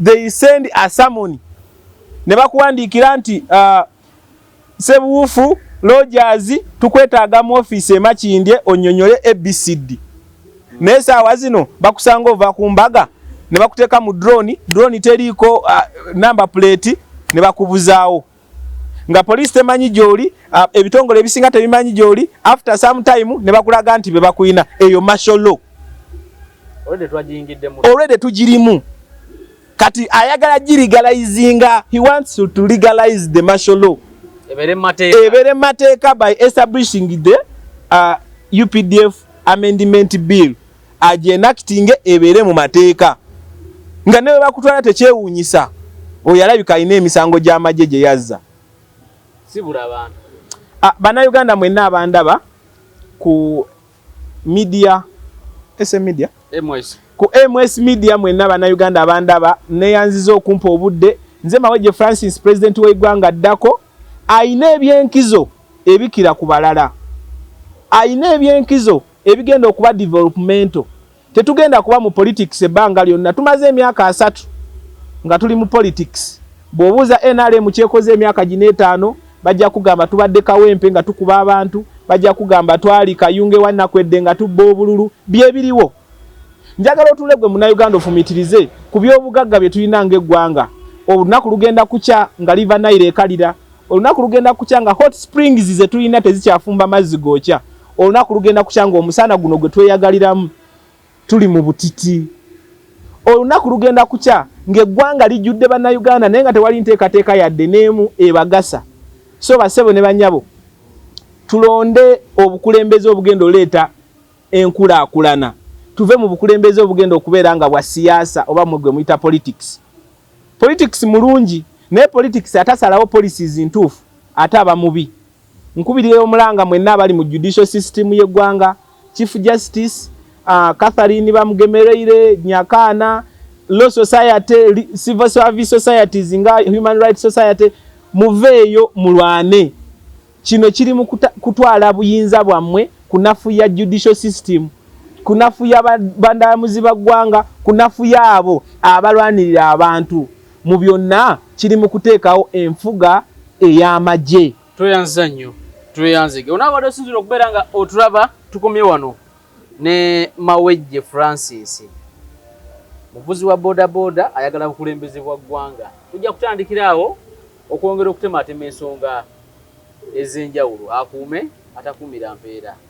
They send a summon ne bakuwandiikira nti Sebuwufu Rogers, tukwetaaga mu ofiisi e Makindye onnyonnyole ABCD. Naye saawa zino bakusanga ova ku mbaga ne bakuteeka mu drone, drone teriiko number plate, ne bakubuzaawo nga poliisi temanyi gy'oli, ebitongole ebisinga tebimanyi gy'oli. After some time ne bakulaga nti be bakuyina. Eyo martial law. Already twagiyingiddemu. Already tugirimu. Kati ayagala gilegalizinga. He wants to legalize the martial law. Ebeere mu mateeka. Ebeere mu mateeka by establishing the UPDF Amendment Bill, agyenactinge ebeere mu mateeka, nga ne bwe bakutwala tekyewuunyisa, oyo alabika alina emisango gy'amagye gye yazza. Sibula abantu. Ah, Bannayuganda mwenna abandaba ku media, SM Media, MS. ku MS Media, mwenna Bannayuganda abandaba, neyanziza okumpa obudde. Nze Mawejje Francis, president w'eggwanga ddako ayina ebyenkizo ebikira ku balala, ayina ebyenkizo ebigenda okuba developmental. Tetugenda kuba mu politics ebbanga lyonna. Tumaze emyaka 30 nga tuli mu politics. Bw'obuuza NRM kyekoze emyaka gino 5, bajja kugamba tubadde Kawempe nga tukuba abantu, bajja kugamba twali Kayunge wannakwedde nga tubba obululu. Byebiriwo. Njagala otule gwe Munnayuganda ofumiitirize ku byobugagga bye tulina ng'eggwanga. Olunaku lugenda kukya nga River Nile ekalira. Olunaku lugenda kukya nga hot springs ze tulina tezikyafumba mazzi gookya. Olunaku lugenda kukya nga omusana guno gwe tweyagaliramu tuli mu butiti. Olunaku lugenda kukya ng'eggwanga lijjudde Bannayuganda, naye nga tewali nteekateeka yadde n'emu ebagasa. So bassebo ne bannyabo, tulonde obukulembeze obugenda oleeta enkulaakulana, tuve mu bukulembeze obugenda okubeera nga bwa siyaasa oba mwe gwe muyita politics. Politics mulungi, naye politics atasalawo policies ntuufu ate aba mubi. Nkubirira omulanga mwenna abali mu judicial system y'eggwanga, Chief Justice Catherine Bamugemereire Nyakaana, Law Society, civil service societies nga Human Rights Society, muveeyo mulwane. Kino kiri mu kutwala buyinza bwammwe, kunafuya judicial system, kunafuya bandamuzi ba ggwanga, kunafuya abo abalwanirira abantu. Mu byonna kiri mu kuteekawo enfuga ey'amagye. Tweyanziza nnyo, tweyanzige. Onaabadde osinzira okubeera nga otulaba, tukomye wano ne Mawejje Francis. Muvuzi wa bodaboda ayagala bukulembeze bwa ggwanga. Tujja kutandikira awo okwongera okutematema ensonga ez'enjawulo. Akuume atakuumira mpeera.